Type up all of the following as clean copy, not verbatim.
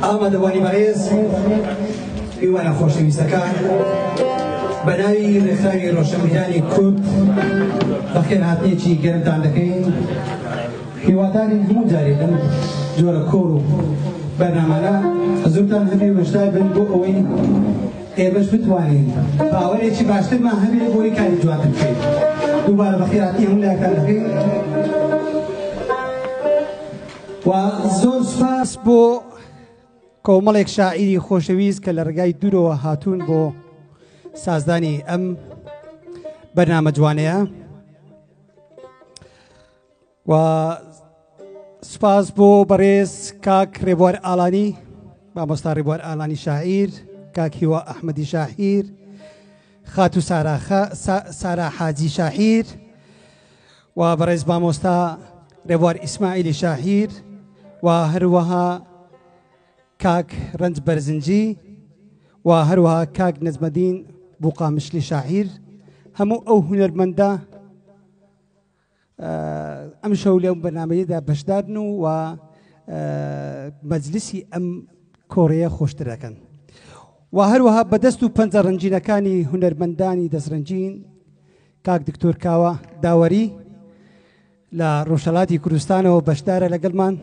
ئامادەبوانی بەڕێز، میوانە خۆشەویستەکان، بە ناوی ڕێکخراوی ڕۆشنبیرانی کورد بەخێرهاتنێکی گەرمتان دەکەین. هیوادارین هەموو جارێ لەم جۆرە کۆڕ و بەرنامانە حزورتان هەبێ و بەشدار بن بۆ ئەوەی ئێمەش بتوانین باوەرێکی باشترمان هەبێ بۆی کاری جوانتر بکەین. دووبارە بەخێرهاتنی هەموو لایەکتان دەکەین و زۆر سوپاس بۆ کۆمەڵێک شاعیری خۆشەویست کە لە ڕێگای دوورەوە هاتوون بۆ سازدانی ئەم بەرنامە جوانەیە. و سوپاس بۆ بەڕێز کاک ڕێبوار ئالانی، مامۆستا ڕێبوار ئالانی شاعیر، کاک هیوا ئەحمەدی شاعیر، خاتوو سارا حاجی شاعیر و بەڕێز مامۆستا ڕێبوار ئیسماعیلی شاعیر و هەروەها کاک ڕەنج بەرزنجی و هەروەها کاک نەجمەدین بوقامشلی شاعیر، هەموو ئەو هونەرمەندە ئەمشەو لەم بەرنامەیەدا بەشدارن و و مەجلیسی ئەم کۆڕەیە خۆشتر دەکەن و هەروەها بەدەست و پەنجە ڕەنگینەکانی هونەرمەندانی دەستڕەنگین کاک دکتۆر کاوە داوەری لە ڕۆژهەڵاتی کوردستانەوە بەشدارە لەگەڵمان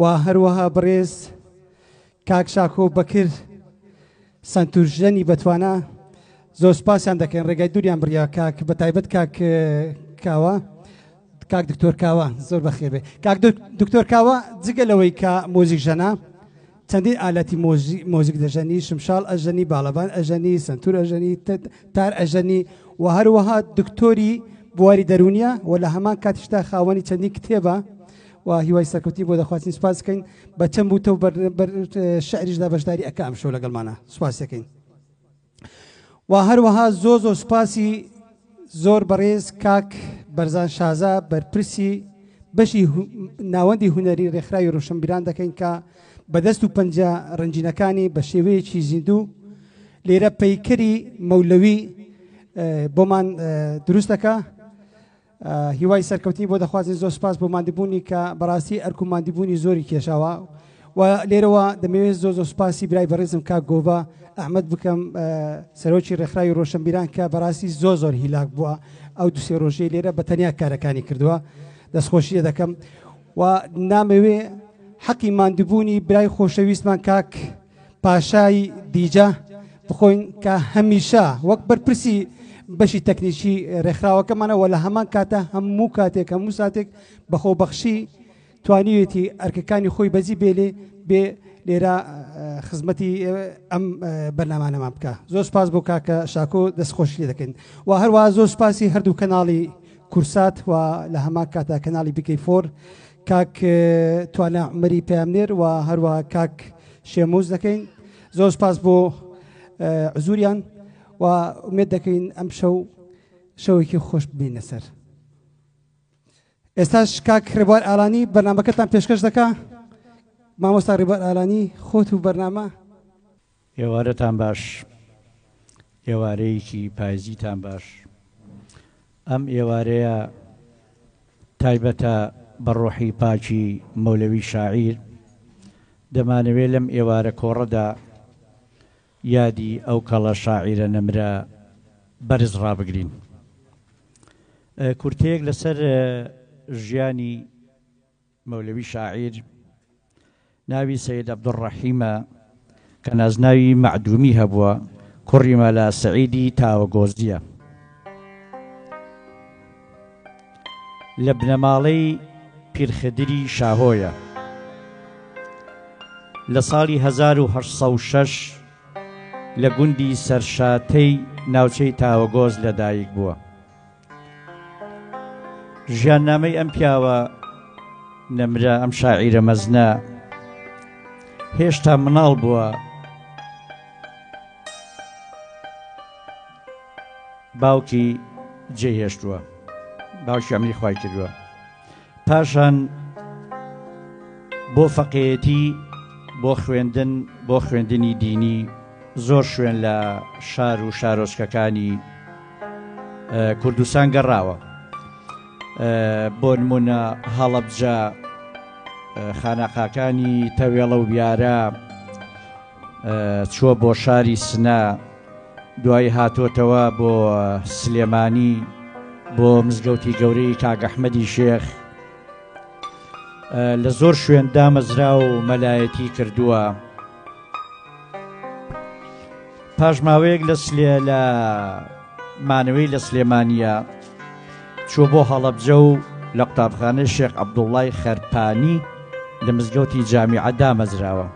و هەروەها بەڕێز کاک شاکۆ بەکر سەنتورژەنی بەتوانا زۆر سوپاسیان دەکەین ڕێگای دووریان بڕیا کاک بە تایبەت کاک کاوە کاک دکتۆر کاوە زۆر بەخێر بێ کاک دکتۆر کاوە جگە لەوەی کە مۆزیک ژەنە چەندین ئالەتی مۆزیک دەژەنی شمشاڵ ئەژەنی باڵەبان ئەژەنی سنتور ئەژەنی تار ئەژەنی و هەروەها دکتۆری بواری دەرونیە و لە هەمان کاتیشدا خاوەنی چەندین کتێبە و هیوای سەرکەوتنی بۆ دەخوازین سوپاس بکەین بە چەند بوتە و شعریشدا بەشداری ئەکا ئەمشەو لەگەڵمانە سوپاس دەکەین و هەروەها زۆ زۆر سوپاسی زۆر بەڕێز کاک بەرزان شازا بەرپرسی بەشی ناوەندی هونەری ڕێکخراوی ڕۆشنبیران دەکەین کە بەدەست و پەنجە ڕەنگینەکانی بە شێوەیەکی زیندوو لێرە پەیکەری مەولەوی بۆمان دروست دەکا. هیوای سەرکەوتنی بۆ دەخوازین زۆر سپاس بۆ ماندیبوونی کە بەڕاستی ئەرک و ماندیبوونی زۆری کێشاوە و لێرەوە دەمەوێت زۆر زۆر سپاسی برای بەڕێزم کاک گۆڤە ئەحمەد بکەم سەرۆکی ڕێکخراوی ڕۆشنبیران کە بەڕاستی زۆر زۆر هیلاک بووە ئەو دوسێ ڕۆژەی لێرە بە تەنیا کارەکانی کردووە دەستخۆشی لێ دەکەم و نامەوێ حەقی ماندووبوونی برای خۆشەویستمان کاک پاشای دیجە بخۆین کە هەمیشە وەک بەرپرسی بەشی تەکنیکی ڕێکخراوەکەمانە وە لە هەمان کاتە هەموو کاتێک هەموو ساتێک بە خۆبەخشی توانیوێتی ئەرکەکانی خۆی بەجی بێلێ بێ لێرە خزمەتی ئەم بەرنامانەمان بکە زۆر سپاس بۆ کاکە شاکۆ دەستخۆشی لێ دەکەین و هەروە زۆر سپاسی هەردوو کەناڵی کورسات و لە هەمان کاتە کەناڵی بیکەی فۆر کاک توانا عومەری پەیامنێر و هەروەها کاک شێموز دەکەین زۆر سپاس بۆ عزوریان و ئومێد دەکەین ئەم شەو شەوێکی خۆش ببینە سەر ئێستاش کاک ڕێبوار ئالانی بەرنمەکەتان پێشکەش دەکا مامۆستا ڕێبوار ئالانی خۆت و بەرنامە ئێوارەتان باش ئێوارەیەکی پایزیتان باش ئەم ئێوارەیە تایبەتە بە ڕۆحی پاکی مەولەوی شاعیر، دەمانەوێ لەم ئێوارە کۆڕەدا یادی ئەو کەڵە شاعیرە نەمرە بەرز ڕابگرین. کورتەیەک لەسەر ژیانی مەولەوی شاعیر ناوی سەید عەبدولڕەحیمە کە نازناوی مەعدومی هەبووە، کوڕی مەلا سەعیدی تاوەگۆزییە. لە بنەماڵەی پیرخدری شاهۆیە. لە ساڵی 1806 لە گوندی سەرشاتەی ناوچەی تاوەگۆز لەدایک بووە. ژیاننامەی ئەم پیاوە نەمرە، ئەم شاعیرە مەزنە هێشتا مناڵ بووە، باوکی جێهێشتووە، باوکی ئەمری خوای کردووە. پاشان بۆ فەقێیەتی، بۆ خوێندن، بۆ خوێندنی دینی زۆر شوێن لە شار و شارۆچکەکانی کوردستان گەڕاوە. بۆ نمونە هەڵەبجە، خانەقاکانی تەوێڵە و بیارە چووە بۆ شاری سنە، دوایی هاتۆتەوە بۆ سلێمانی بۆ مزگەوتی گەورەی کاک ئەحمەدی شێخ. لە زۆر شوێن دامەزرا و مەلایەتی کردووە. پاش ماوەیەک لە سلێ لە مانەوەی لە سلێمانیە چووە بۆ هەڵەبجە و لە قوتابخانەی شێخ عەبدوڵڵای خەرپانی لە مزگەوتی جامیعە دامەزراوە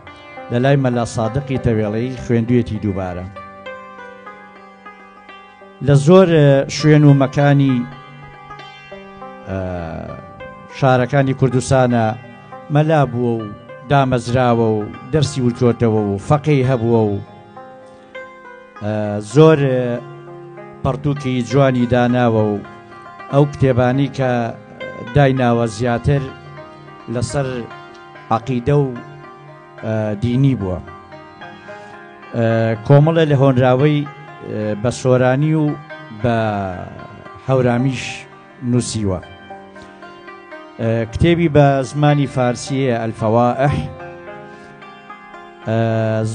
لە لای مەلا سادقی تەوێڵەیی خوێندویەتی دووبارە لە زۆر شوێن و مەکانی شارەکانی کوردستانە مەلا بووە و دامەزراوە و دەرسی وتۆتەوە و فەقێی هەبووە و زۆر پەڕتووکی جوانی داناوە و ئەو کتێبانی کە دایناوە زیاتر لەسەر عقیدە و دینی بووە کۆمەڵێ لە هۆنراوەی بە سۆرانی و بە هەورامیش نووسیوە. کتێبی بە زمانی فارسی هەیە الفوائح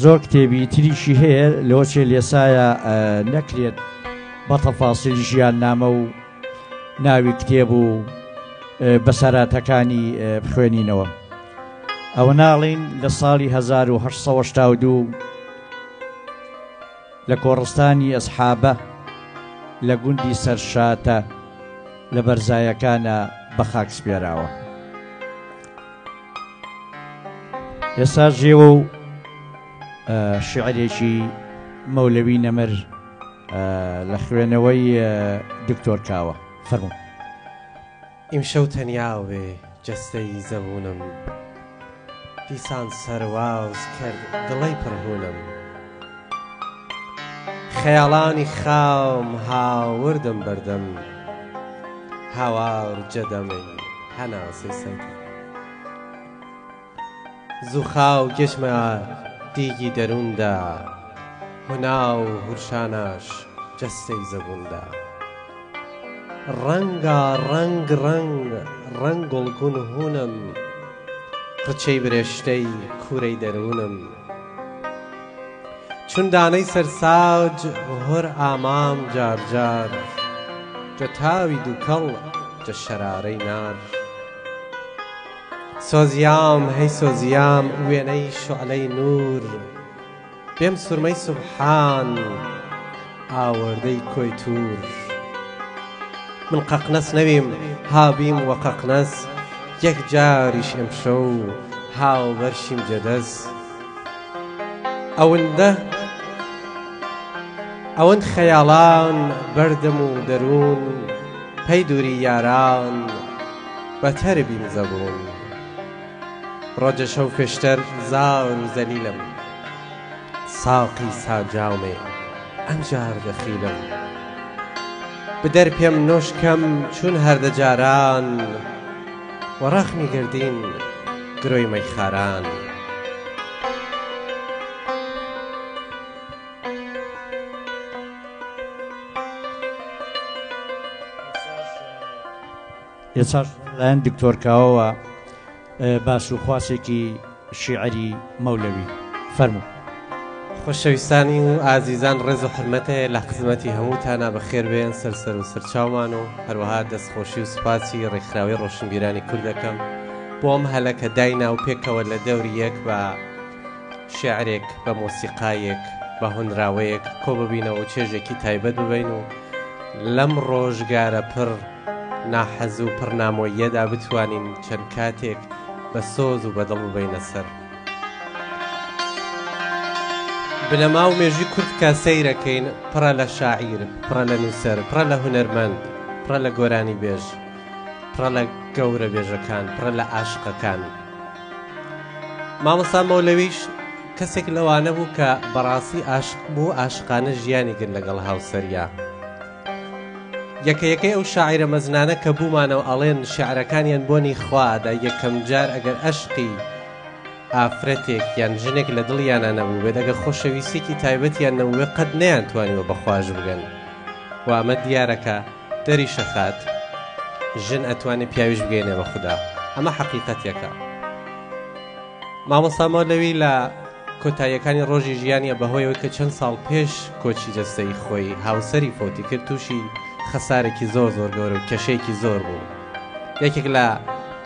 زۆر کتێبی تریشی هەیە لەوەچێ لێسایە نەکرێت بە تەفاسیل ژیان نامە و ناوی کتێب و بەسەراتەکانی بخوێنینەوە ئەوە ناڵین لە ساڵی 1982 لە کۆڕستانی ئەسحابە لە گوندی سەرشاتە لە بەرزایەکانە بە خاک سپێراوە. ئێستا ژێوە و شیعرێکی مەولەوی نەمر لە خوێنەوەی دکتۆر کاوە فەرموو. ئیمشەو تەنیا وێ جەستەی زەبوونم دیسان سەرواز کەرد دڵەی پڕ هوونم خەیاڵانی خاوم هاوردم بەردەم هاوار جەدەمەی هەناسەی سەردم. زووخاو گەشمە دیگی دەرووندا هوناو هورشاناش جەستەی زەبووندا ڕەنگا ڕەنگ ڕەنگ ڕەنگ گوڵگون هوونم ڕچەی برێشتەی کوورەی دەروونم چون دانەی سەرساج هۆر ئامام جار جار جە تاوی دووکەڵ جە شەرارەی نار. سۆزیام هەی سۆزیام وێنەی شوعلەی نوور بێم سورمەی سوبحان ئاوەردەی کۆی توور من قەقنەس نەویم هابیم وە قەقنەس یەک جاریش ئمشەو هاوبەرشیم جەدەس ئەوندە ئەوەند خەیاڵان بەردەم و دەروون پەی دووری یاران بەتەر بیم زەبوون ڕۆجە شەو فێشتەر زار و زەلیلم ساقی ساجاومێ ئەمجار دەخیلم بدەر پێم نۆش کەم چون هەردە جاران وە ڕەخمی گردین گرۆی مەیخاران. ئێستاش لەلایەن دکتۆر کاوەوە باس و خواسێکی شیعری مەولەوی فەرموو. خۆشەویستانی و ئازیزان ڕێز و حورمەتێ لە خزمەتی هەمووتانا بەخێر بێن سەر سەر و سەرچاومان و هەروەها دەستخۆشی و سوپاسی ڕێکخراوەی ڕۆشنبیرانی کورد دەکەم بۆ ئەم هەلە کە داینا و پێکەوە لە دەوری یەک بە شێعرێک بە مۆسیقایەک بە هۆنراوەیەک کۆ ببینەوە و چێژێکی تایبەت ببین و لەم ڕۆژگارە پڕ ناحەز و پڕ نامۆییەدا بتوانین چەند کاتێک بە سۆز و بە دڵ ببەینە سەر. بنەما و مێژووی کورد کە سەیرەکەین پڕە لە شاعیر، پڕە لە نووسەر، پڕە لە هونەرمەند، پڕە لە گۆرانیبێژ، پڕە لە گەورە بێژەکان، پڕە لە ئاشقەکان. مامۆستا مەولەویش کەسێک لەوانە بوو کە بەڕاستی ئاشق بوو، ئاشقانە ژیانی کرد لەگەڵ هاوسەریا. یەکە یەکەی ئەو شاعیرە مەزنانە کە بوومانەوە ئەڵێن شیعرەکانیان بۆنی خوا ئەدا یەکەم جار ئەگەر ئەشقی ئافرەتێک یان ژنێک لە دڵیانا نەبووبێت ئەگەر خۆشەویستیەکی تایبەتیان نەبووبێت قەت نەیانتوانیوە بە خواش بگەن و ئەمە دیارە کە دەریشەخات ژن ئەتوانێ پیاویش بگەینێ بە خودا ئەمە حەقیقەتێکە. مامۆستا مەولەوی لە کۆتاییەکانی ڕۆژی ژیانیە بەهۆی ئەوەی کە چەند ساڵ پێش کۆچی جەستەیی خۆی هاوسەری فەوتی کرد تووشی خەسارێکی زۆر زۆر گەورە و کێشەیەکی زۆر بوو. یەکێک لە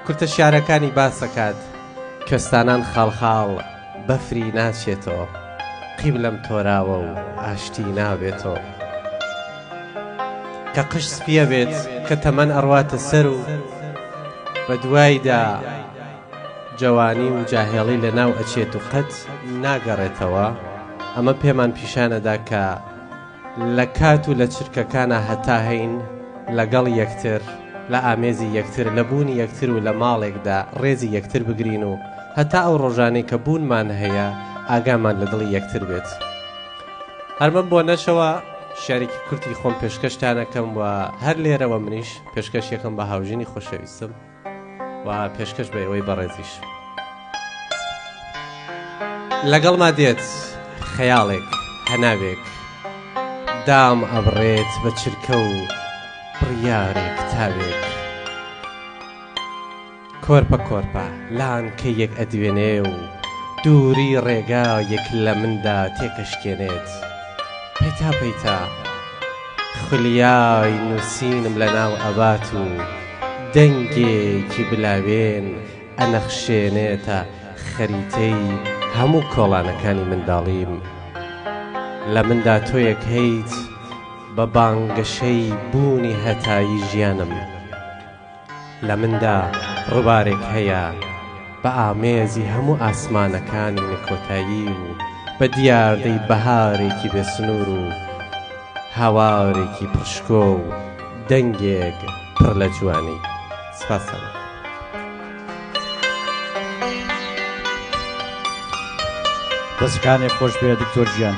کورتە شیعرەکانی باسەکات کوێستانان خاڵ خاڵ بەفری ناچێتۆ قیبلەم تۆراوە و ئاشتی نابێتۆ. کە قژ سپیە بێت کە تەمەن ئەڕواتە سەر و بە دوایدا جەوانی و جاهێڵی لە ناو ئەچێت و قەت ناگەڕێتەوە، ئەمە پێمان پیشان ئەدا کە لە کات و لە چرکەکانا هەتا هەین لەگەڵ یەکتر، لە ئامێزی یەکتر، لە بوونی یەکتر و لە ماڵێکدا ڕێزی یەکتر بگرین و هەتا ئەو ڕۆژانەی کە بوونمان هەیە ئاگامان لە دڵی یەکتر بێت. هەر بەم بۆنەشەوە شیعرێکی کورتی خۆم پێشکەشتان ئەکەم و هەر لێرەوە منیش پێشکەش یەکەم بە هاوژینی خۆشەویستم و پێشکەش بە ئێوەی بەڕێزیش. لەگەڵما دێت خەیاڵێک هەناوێک دام ئەبڕێت بە چرکە و بڕیارێک تاوێک. کۆرپە کۆرپە لانکەیەک ئەدوێنێ و دووری ڕێگایەک لە مندا تێکەشکێنێت. پەیتا پەیتا خولیای نووسینم لە ناو ئەبات و دەنگێکی بلاوێن ئەنەخشێنێتە خەریتەی هەموو کۆڵانەکانی منداڵیم. لە مندا تۆیەک هەیت بە بانگەشەی بوونی هەتایی ژیانم. لە مندا ڕووبارێک هەیە بە ئامێزی هەموو ئاسمانەکانی نەکۆتایی و بە دیاردەی بەهارێکی بێ سنوور و هاوارێکی پڕ شکۆ و دەنگێک پڕ لە جوانی. سپاستان ئەکەم. دەستەکانت خۆش بێ دکتۆر گیان.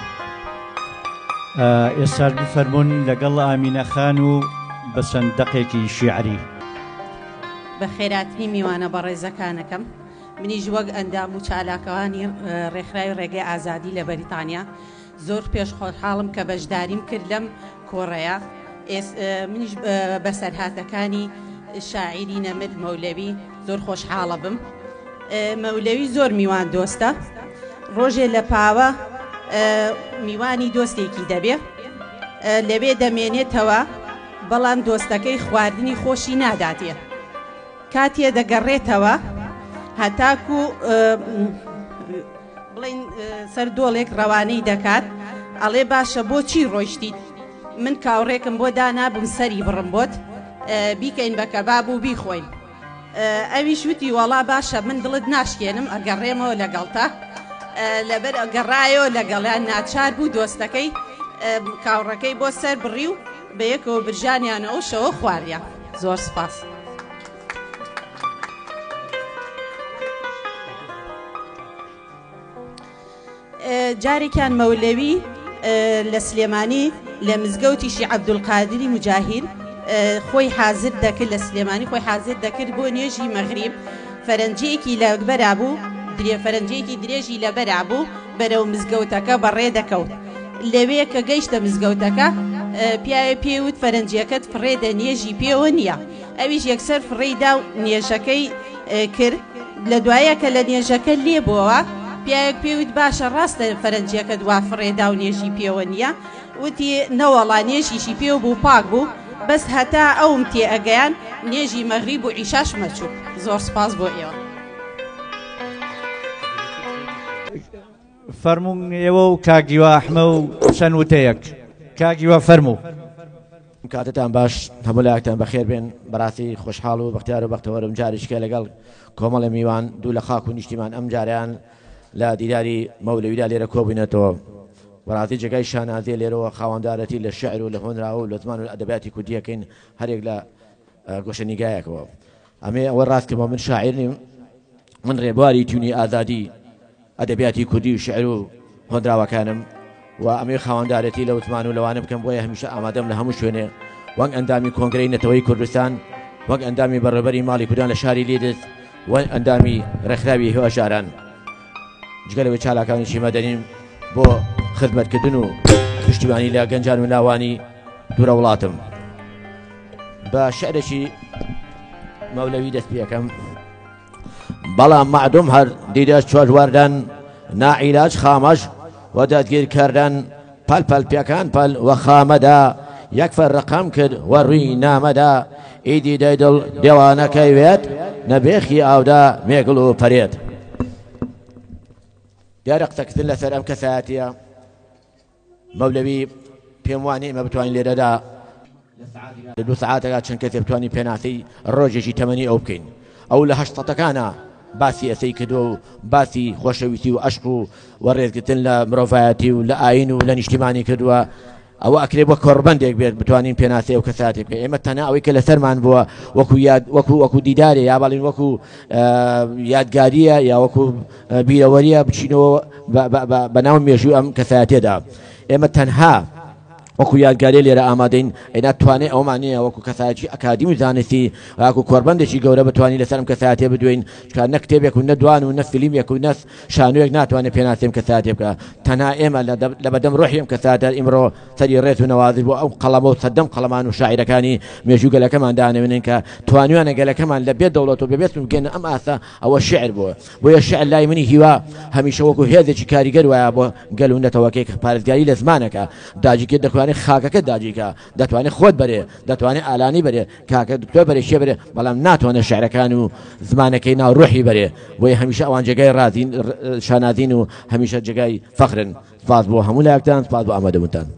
ئێستاش بفەرموون لەگەڵ ئامینە خان و بە چەند دەقێکی شیعری. بەخێراتنی میوانە بەڕێزەکانەکەم، منیش وەک ئەندام و چالاکوانی ڕێکخراوی ڕێگەی ئازادی لە بەریتانیا زۆر پێش خۆشحاڵم کە بەشداریم کرد لەم کۆڕەیە. منیش بەسەرهاتەکانی شاعیری نەمر مەولەوی زۆر خۆشحاڵە بم. مەولەوی زۆر میوان دۆستە. ڕۆژێ لە پاوە میوانی دۆستێکی دەبێ، لەوێ دەمێنێتەوە، بەڵام دۆستەکەی خواردنی خۆشی ناداتێ. کاتێ دەگەڕێتەوە هەتاکو بڵێین سەر دۆڵێک ڕەوانەی دەکات، ئەڵێ باشە بۆچی ڕۆیشتیت؟ من کاوڕێکم بۆ دانابووم سەری بڕم بۆت، بیکەین بە کەباب و بیخۆین. ئەویش وتی وەڵا باشە من دڵت ناشکێنم ئەگەڕێمەوە لەگەڵتا. لەبەر گەڕایەوە لەگەڵیان، ناچار بوو دۆستەکەی کاوڕەکەی بۆ سەر بڕی و بەیەکەوە برژانیان و ئەو شەوە خواردیان. زۆر سپاس. جارێکیان مەولەوی لە سلێمانی لە مزگەوتی شی عەبدولقادری موجاهید خۆی حازر دەکرد لە سلێمانی خۆی حازر دەکرد بۆ نوێژی مەغریب فەرەنجیەکی لەبەرا بوو درێ فەرەنجیەکی درێژی لەبەرا بوو بەرەو مزگەوتەکە بەڕێ دەکەوت لەوێ کە گەیشتە مزگەوتەکە پیاوێ پێی وت فەرەنجیەکەت فڕێ دە نوێژی پێوە نییە ئەویش یەکسەر فڕێی دا و نوێژەکەی کرد لە دوایە کە لە نوێژەکە لێ بۆوە پیاوێک پێی وت باشە ڕاستە فەرەنجیەکەت وا فڕێ دا و نوێژی پێوە نییە وتی نەوەڵا نوێژیشی پێوە بوو پاک بوو بەس هەتا ئەوم تێ ئەگەیان نوێژی مەغریب و عیشاش مەچوو زۆر سپاس بۆ ئێوە. فەرموون ئێوە و کاک هیوا ئەحمە و چەند وتەیەک. کاک هیوا فەرموو. کاتتان باش هەموو لایەکتان بەخێر بێن بەڕاستی خۆشحاڵ و بەختیار و بەختەوەرم جارێکیکە لەگەڵ کۆمەڵێ میوان دوو لە خاک و نیشتیمان ئەم جارەیان لە دیداری مەولەویدا لێرە کۆبووینەتەوە بەڕاستی جێگای شانازیە لێرەوە خاوەندارەتی لە شعر و لە هۆنراوە و لە زمان و لە ئەدەبیاتی کوردیەکەین هەرێک لە گۆشە نیگایەکەوە ئەمێ ئەوە ڕاست کەمەوە من شاعیر نیم من ڕێبواری تونی ئازادی ئەدەبیاتی کوردی و شعر و هۆنراوەکانم و ئەمەوێ خاوەندارێتی لەو زمان و لەوانە بکەم بۆیە هەمیشە ئامادەم لە هەموو شوێنێ وەک ئەندامی کۆنگرەی نەتەوەی کوردستان وەک ئەندامی بەڕێوەبەری ماڵی کوردان لە شاری لیدز و ئەندامی ڕێکخراوی هێژاران جگە لەوەی چالاکانێکی مەدەنیم بۆ خزمەتکردن و پشتیوانی لە گەنجان و لاوانی دوورە وڵاتم بە شعرێکی مەولەوی دەست پێەکەم. بەڵام مەعدوم هەر دیدەش چۆش وەردەن ناعیلاج خامەش و دەستگیر کردن پەل پەل پێکان پەل وە خامەدا یەک فەر ڕقم کرد وە ڕووی نامەدا ئیدی دەی دڵ دێوانەکەی وێت نە بێخی ئاودا مێگڵ و پەرێت. دیارە قسەکردن لەسەر ئەم کەسایەتیە مەولەوی پێم وانیە ئێمە بتوانین لێرەدا لە دوو سەعاتێکا چەند کەسێ بتوانین پێناسەی ڕۆژێکی تەمەنی ئەو بکەین. ئەو لە هەشت سەتەکانا باسی ئەسەی کردووە و باسی خۆشەویستی و ئەشق و و ڕێزگرتن لە مرۆڤایەتی و لە ئاین و لە نیشتیمانی کردووە. ئەوە ئەکرێ بۆ کۆڕبەندێک بێت بتوانین پێناسەی ئەو کەساتێ بکەین. ئێمە تەنها ئەوەی کە لەسەرمان بووە وەکو یاد وەکو وەکو دیدارێ یا بەڵین وەکو یادگاریە یا وەکو بیرەوەریە بچینەوە بە ناو مێژوو ئەم کەسایەتێدا. ئێمە تەنها وەکو یادگاری لێرە ئامادەین، ئەینا توانای ئەومان نییە وەکو کەسایەتی ئەکادیمی زانستی وەکو کۆربەندێکی گەورە بتوانین لەسەر ئەم کەسایەتیە بدوێین، چونکە نە کتێبێک و نە دوان و نە فیلمێک و نە شانۆیەک ناتوانێت پێناسەی ئەم کەسایەتیە بکا. تەنها ئێمە لە بەدەم ڕۆحی ئەم کەسایەتە ئیمڕۆ سەری ڕێز و نەوازش بۆ ئەو قەڵەمە و سەردەم قەڵەمان و شاعیرەکانی مێژوو گەلەکەمان دانەوێنین کە توانیویانە گەلەکەمان لە بێ دەوڵەت و بێ بێسم بگەنە ئەم ئاستە. ئەوە شیعر بووە. بۆیە شیعر لای منی هیوا هەمیشە وەکو هێزێکی کاریگەر وایە بۆ گەل و نەتەوەکەی کە پارێزگاری لە زمانەکە داگیرکە دەتوانێت خاکەکە داگیرکە دەتوانێت خۆت بەرێ دەتوانێت ئالانی بەرێ کاکە دکتۆر بەرێ شێ بەرێ بەڵام ناتوانێت شعرەکان و زمانەکەی ناو ڕۆحی بەرێ. بۆیە هەمیشە ئەوان جێگای ڕازین شانازین و هەمیشە جێگای فەخرن. سپاس بۆ هەموو لایەکتان، سپاس بۆ ئامادەبوونتان.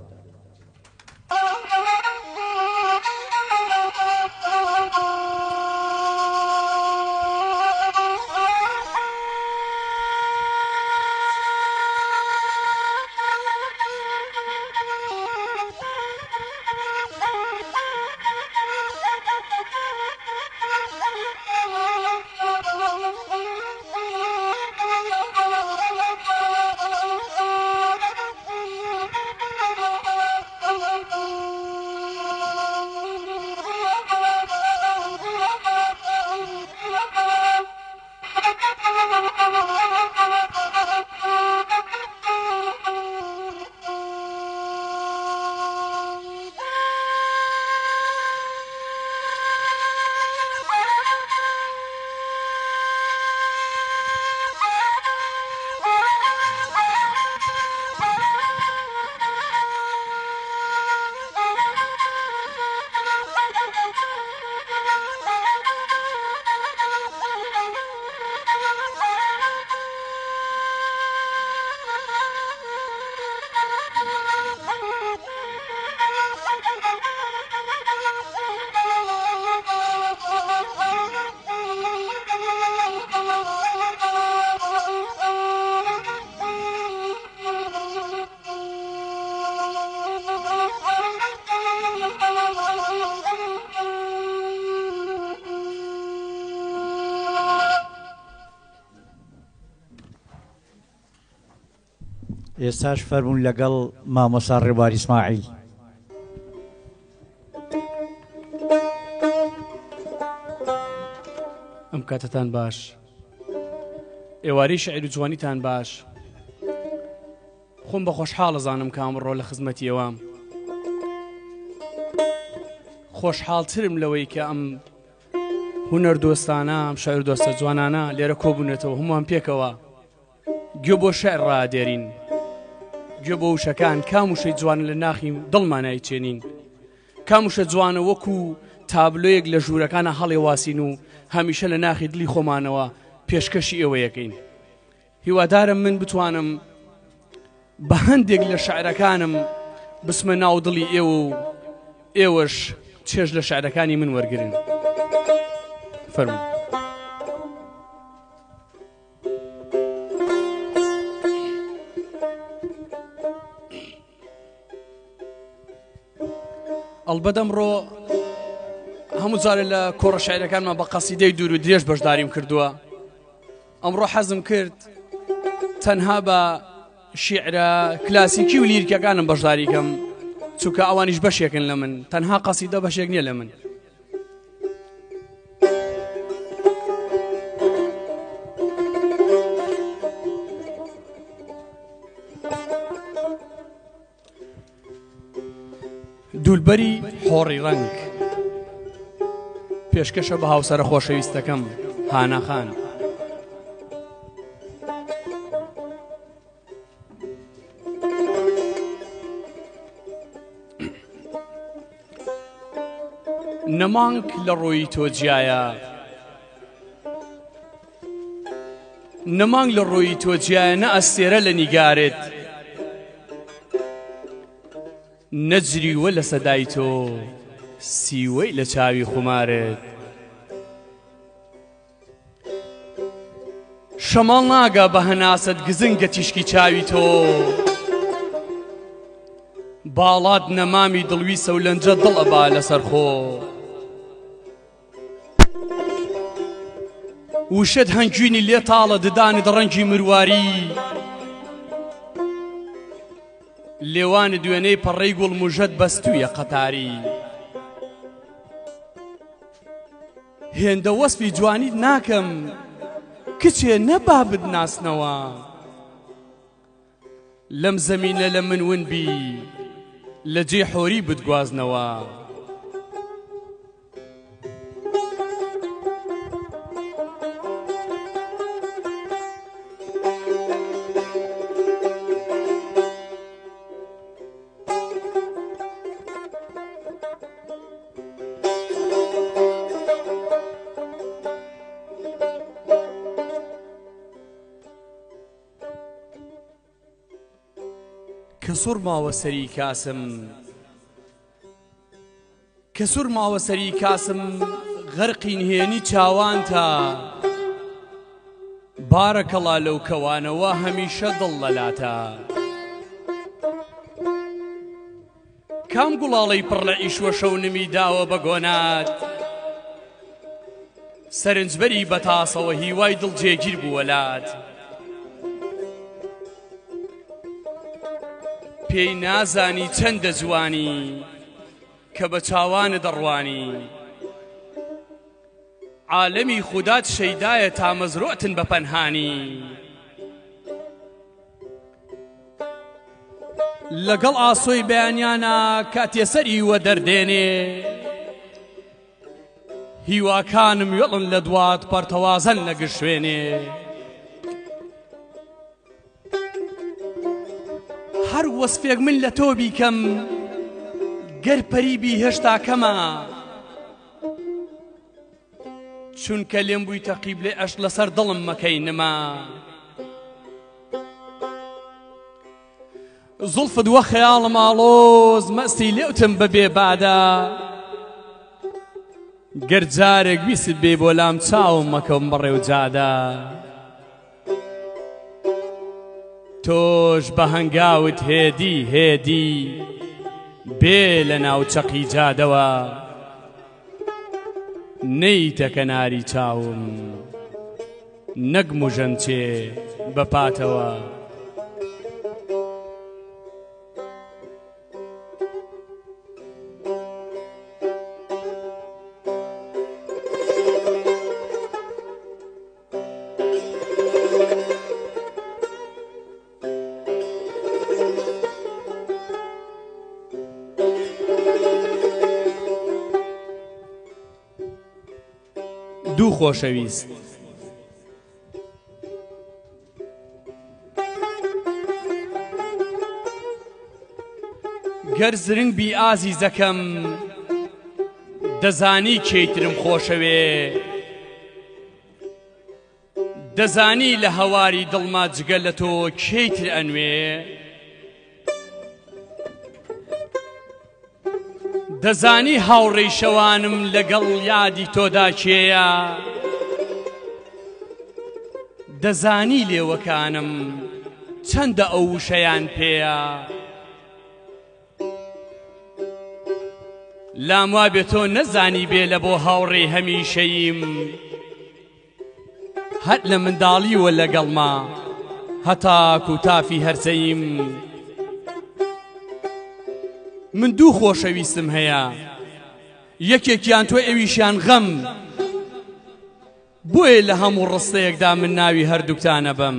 ئێستاش فەرموون لەگەڵ مامۆستا ڕێبوار ئیسماعیل. ئەم کاتەتان باش، ئێوارەی شعر و جوانیتان باش. خۆم بە خۆشحاڵ ئەزانم کە ئەمڕۆ لە خزمەتی ئێوام. خۆشحاڵترم لەوەی کە ئەم هونەر دۆستانە، ئەم شعر دۆستە جوانانە لێرە کۆبوونەتەوە، هەمووان پێکەوە گوێ بۆ شعر ڕادێرین، گوێ بۆ وشەکان، کام وشەی جوانە لە ناخی دڵمانای چێنین، کام وشە جوانە وەکو تابلۆیەک لە ژوورەکانە هەڵێواسین و هەمیشە لە ناخی دڵی خۆمانەوە پێشکەشی ئێوەیەکەین. هیوادارم من بتوانم بە هەندێک لە شعرەکانم بچمە ناو دڵی ئێوە و ئێوەش چێژ لە شعرەکانی من وەرگن. فەرموو. ئەڵبەت ئەمڕۆ هەموو جارێ لە کۆڕە شعرەکانمان بە قەسیدەی دوور و درێژ بەشداریم کردووە. ئەمڕۆ حەزم کرد تەنها بە شیعرە کلاسیکی و لیرکەکانم بەشداری کەم، چونکە ئەوانیش بەشێکن لە من، تەنها قەسیدە بەشێک نییە لە من. دوولبەری حۆڕی ڕەنگ پێشکەشە بە هاوسەرە خۆشەویستەکەم هانا خان. نە مانگ لە ڕووی تۆ جیایە نە مانگ لە ڕووی تۆ جیایە نە ئەستێرە لە نیگارت نە جریوە لە سەدای تۆ سیوەی لە چاوی خومارت. شەماڵ ناگا بە هەناسەت گزنگە تیشکی چاوی تۆ باڵات نەمامی دڵویسە و لەنجە دڵ ئەبا لەسەر خۆ وشت هەنگوینی لێ تاڵە ددانت ڕەنگی مرواری لێوانت وێنەی پەڕەی گوڵ موژەت بەستوویە قەتاری هێندە وەسفی جوانیت ناکەم کچێ نەبا بتناسنەوە لەم زەمینە لە من ون بی لە جێ حۆری بتگوازنەوە. کە سوڕماوە سەری کاسم کە سوڕماوە سەری کاسم غەرقی نهێنی چاوانتە بارەکەڵا لەو کەوانەوە هەمیشە دڵ لەلاتە. کام گوڵاڵەی پڕ لە ئیشوە شەونمی داوە بە گۆنات سەرنجبەری بە تاسەوە هیوای دڵ جێگیر بووە لات پێی نازانی چەندە جوانی کە بە چاوانە دەڕوانی عالەمی خودات شەیدایە تامەزرۆتن بە پەنهانی لەگەڵ ئاسۆی بەیانیانا کاتێ سەری وە دەردێنێ هیواکانم وێڵن لە دوات پەرتەوازەن لە گشت شوێنێ هەر وەسفێک من لە تۆ بیکەم گەر پەری بی هێشتا کەمە چونکە لێم بوویتە قیبلەی عەشق لەسەر دڵم مەکەی نما زوڵفت وە خەیاڵم ئاڵۆز مەستی لێوتم بەبێ بادە گەر جارێک ویست بێ بۆ لام چاوم مەکەم بەڕێو جادە تۆش بە هەنگاوت هێدی هێدی بێ لە ناو چەقی جادەوە نەیتە کەناری چاوم نەک مژەم چێ بە پاتەوە. دوو خۆشەویست. گەر زرنگ بی ئازیزەکەم دەزانی کێی ترم خۆشەوێ دەزانی لە هەواری دڵما جگە لە تۆ کێی تر ئەنوێ؟ دەزانی هاوڕێی شەوانم لەگەڵ یادی تۆدا کێیە؟ دەزانی لێوەکانم چەندە ئەو وشەیان پێیە؟ لام وابێ تۆ نەزانی بێ لە بۆ هاوڕێی هەمیشەییم هەر لە منداڵیوە لەگەڵما هەتاکو تافی هەرزەییم من دوو خۆشەویستم هەیە یەکێکیان تۆ ئەویشیان غەم بۆیە لە هەموو ڕستەیەکدا من ناوی هەردووکتان ئەبەم.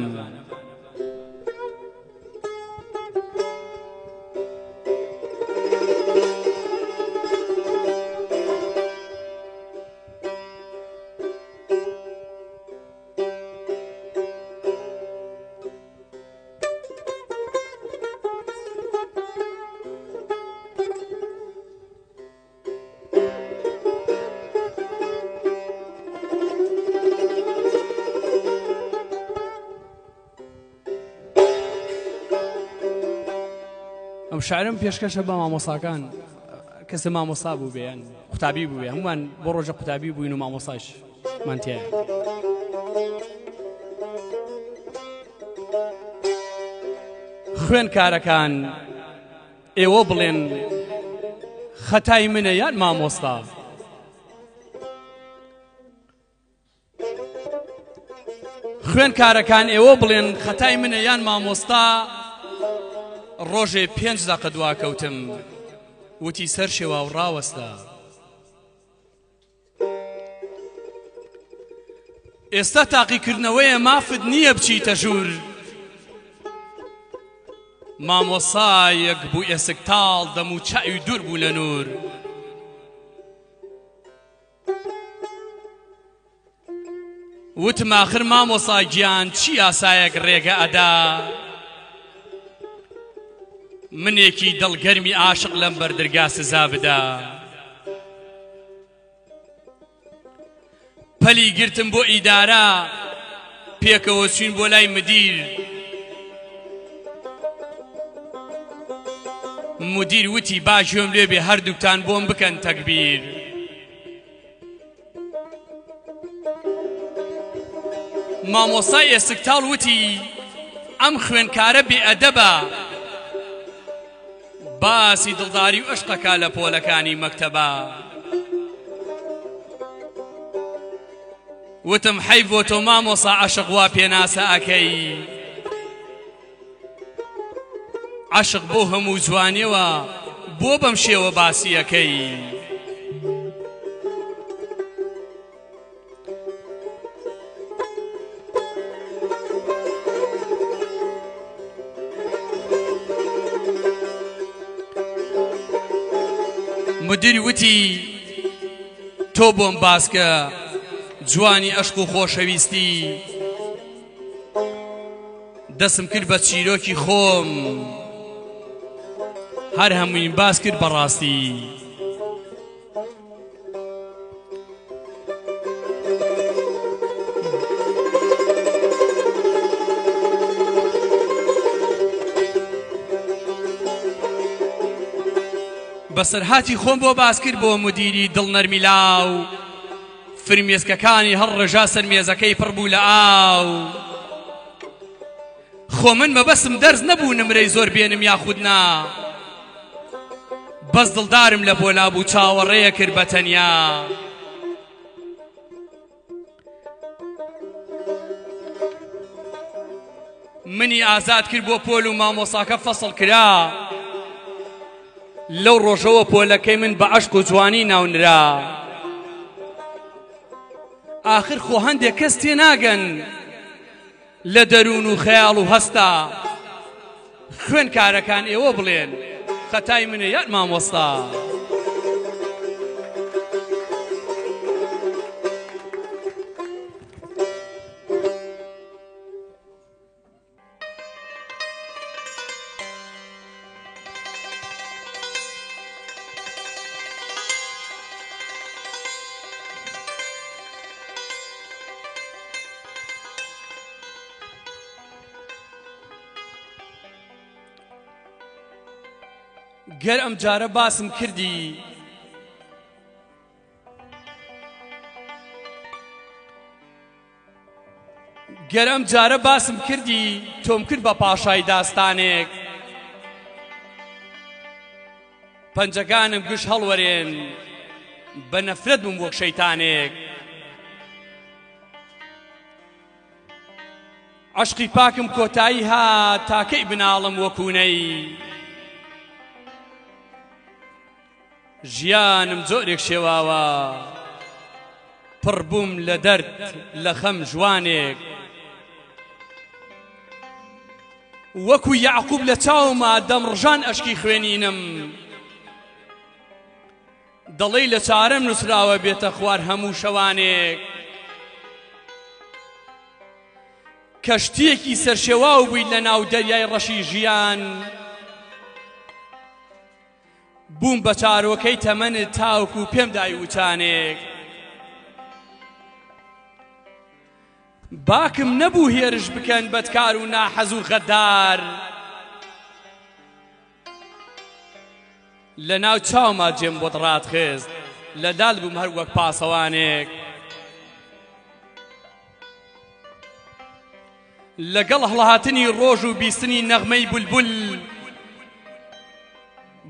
ئەم شعرم پێشکەشە بە مامۆساکان کەسە مامۆسا بوو بێ یان قوتابی بوو بێ هەمووان بۆ ڕۆژە قوتابی بووین و مامۆساش مان تایە. خوێنکارەکان ئێوە بڵێن خەتای منە یان مامۆستا؟ خوێنکارەکان ئێوە بڵێن خەتای منە یان مامۆستا ڕۆژێ پێنج دەقە دواکەوتم وتی سەر شێوا و ڕاوەستا ئێستا تاقیکردنەوەیە مافت نییە بچیتە ژوور مامۆسایەک بوو ئێسک تاڵ دەم و چاوی دوور بوو لە نور وتم ئاخر مامۆسا گیان چی یاسایەک ڕێگە ئەدا منێکی دڵگەرمی عاشق لەم بەردرگا سزا بدا پەلی گرتم بۆ ئیدارە پێکەوە چوین بۆ لای مدیر مدیر وتی با گوێم لێ بێ هەردووکتان بۆم بکەن تەکبیر مامۆستای ئێسکتاڵ وتی ئەم خوێنکارە بێ ئەدەبە باسی دڵداری و ئەشقەکە لە پۆلەکانی مەکتەبە وتم حەیف بۆ تۆ مامۆسا عەشق وا پێناسە ئەکەی عەشق بۆ هەموو جوانیەوە بۆ بەم شێوە باسی ئەکەی مدیر وتی تۆ بۆم باسکە جوانی ئەشق و خۆشەویستی دەسم کرد بە چیرۆکی خۆم هەر هەموویم باس کرد بەڕاستی بەسەرهاتی خۆم بۆ باس کرد بۆ مدیری دڵنەرمی لاو فرمێسکەکانی هەڵڕژا سەر مێزەکەی پڕ بوو لە ئاو. خۆ من مەبەستم دەرس نەبوو نمرەی زۆر بێنم یاخود نا بەس دڵدارم لە پۆلا بوو چاوەڕێیە کرد بە تەنیا. منی ئازاد کرد بۆ پۆل و مامۆساکە فەسڵ کرا لەو ڕۆژەوە پۆلەکەی من بە عەشق و جوانی ناونرا ئاخر خۆ هەندێک کەس تێناگەن لە دەروون و خەیاڵ و هەستا خوێنکارەکان ئێوە بڵێن خەتای منە یان مامۆستا؟ گەر ئەم جارە باسم کردی گەر ئەم جارە باسم کردی تۆم کرد بە پاشای داستانێک پەنجەکانم گشت هەڵوەرێن بە نەفرەت بووم وەک شەیتانێک عەشقی پاکم کۆتایی هات تاکەی بناڵم وەکوونەی ژیانم جۆرێک شێواوە پڕ بووم لە دەرد لە خەم ژوانێک وەکو یەعقوب لە چاوما دەمڕژان ئەشکی خوێنینم دەڵێی لە چارەم نووسراوە بێتە خوار هەموو شەوانێک کەشتییەکی سەرشێواو بوویت لە ناو دەریای ڕەشی ژیان بووم بە چارۆکەی تەمەنت تاوکو پێم دای وچانێک باکم نەبوو هێرش بکەن بەدکار و ناحەز و غەدار. لە ناو چاوما جێم بۆت ڕاتخست لە لال بووم هەر وەک پاسەوانێک. لەگەڵ هەڵهاتنی ڕۆژ و بیستنی نەغمەی بولبول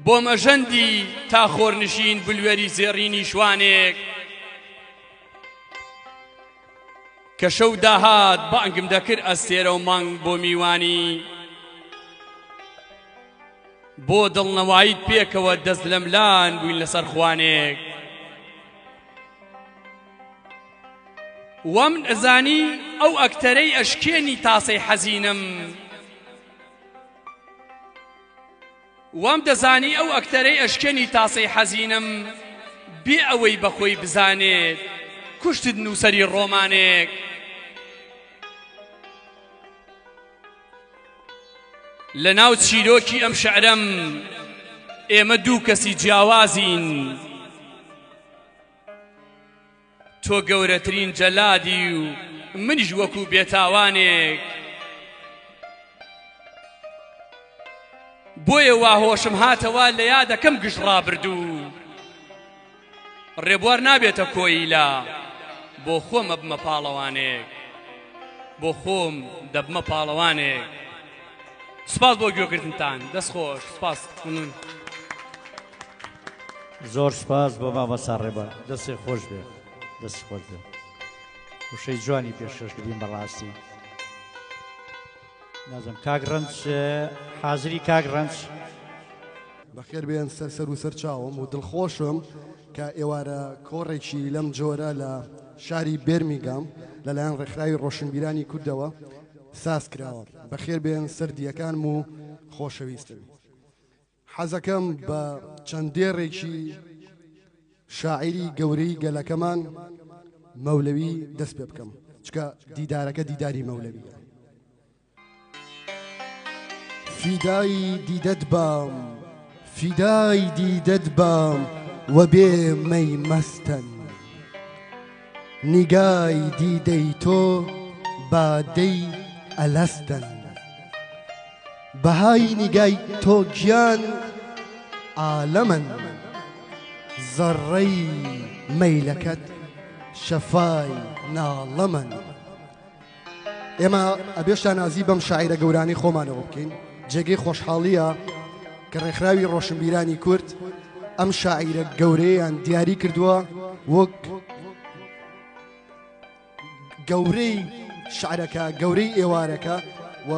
بۆم ئەژەندی تا خۆرنشین بلوێری زێڕینی شوانێک. کە شەو داهات بانگم دەکرد ئەستێرە و مانگ بۆ میوانی بۆ دڵنەواییت پێکەوە دەست لەملان بووین لەسەر خوانێک. وام ئەزانی ئەو ئەکتەرەی ئەشکێنی تاسەی حەزینم وام دەزانی ئەو ئەکتەرەی ئەشکێنی تاسەی حەزینم بێ ئەوەی بەخۆی بزانێت کوشتت نووسەری ڕۆمانێک. لە ناو چیرۆکی ئەم شعرەم ئێمە دوو کەسی جیاوازین. تۆ گەورەترین جەلادی و منیش وەکو بێتاوانێک. بۆیە وا هۆشم هاتەوە لە یادەکەم گشت ڕابردوو. ڕێبوار نابێتە کۆیلە بۆ خۆم ئەبمە پاڵەوانێک. بۆ خۆم دەبمە پاڵەوانێک. سپاس بۆ گوێگرتنتان. دەست خۆش. سپاس. ممنون. زۆر سپاس بۆ مامۆستا ڕێبوار دەستی خۆش بێ دەستی خۆش بێ وشەی جوانی پێشکەش کردین بەڕاستی نازم کاک ڕەنج حازری کاک ڕەنج بەخێر بێن سەر سەر و سەر چاوم و دڵخۆشم کە ئێوارە کۆڕێکی لەم جۆرە لە شاری بێرمیگام لەلایەن ڕێکخراوی ڕۆشنبیرانی کوردەوە ساز کراوە. بەخێر بێن سەر دییەکانم و خۆشەویستم. حەزەکەم بە چەند دێڕێکی شاعیری گەورەی گەلەکەمان مەولەوی دەست پێ بکەم چکە دیدارەکە دیداری مەولەویە. فیدای دیدەت بام فیدای دیدەت بام وە بێ مەی مەستەن نیگای دیدەی تۆ بادەی ئەلەستەن بەهای نیگای تۆ گیان عالەمن زەڕەی مەیلەکەت شەفای ناڵەمن. ئێمە ئەبێ شانازی بەم شاعیرە گەورانەی خۆمانەوە بکەین، جێگەی خۆشحاڵییە کە ڕێکخراوی ڕۆشنبیرانی کورد ئەم شاعیرە گەورەیەیان دیاری کردووە وەک گەورەی شعرەکە گەورەی ئێوارەکە و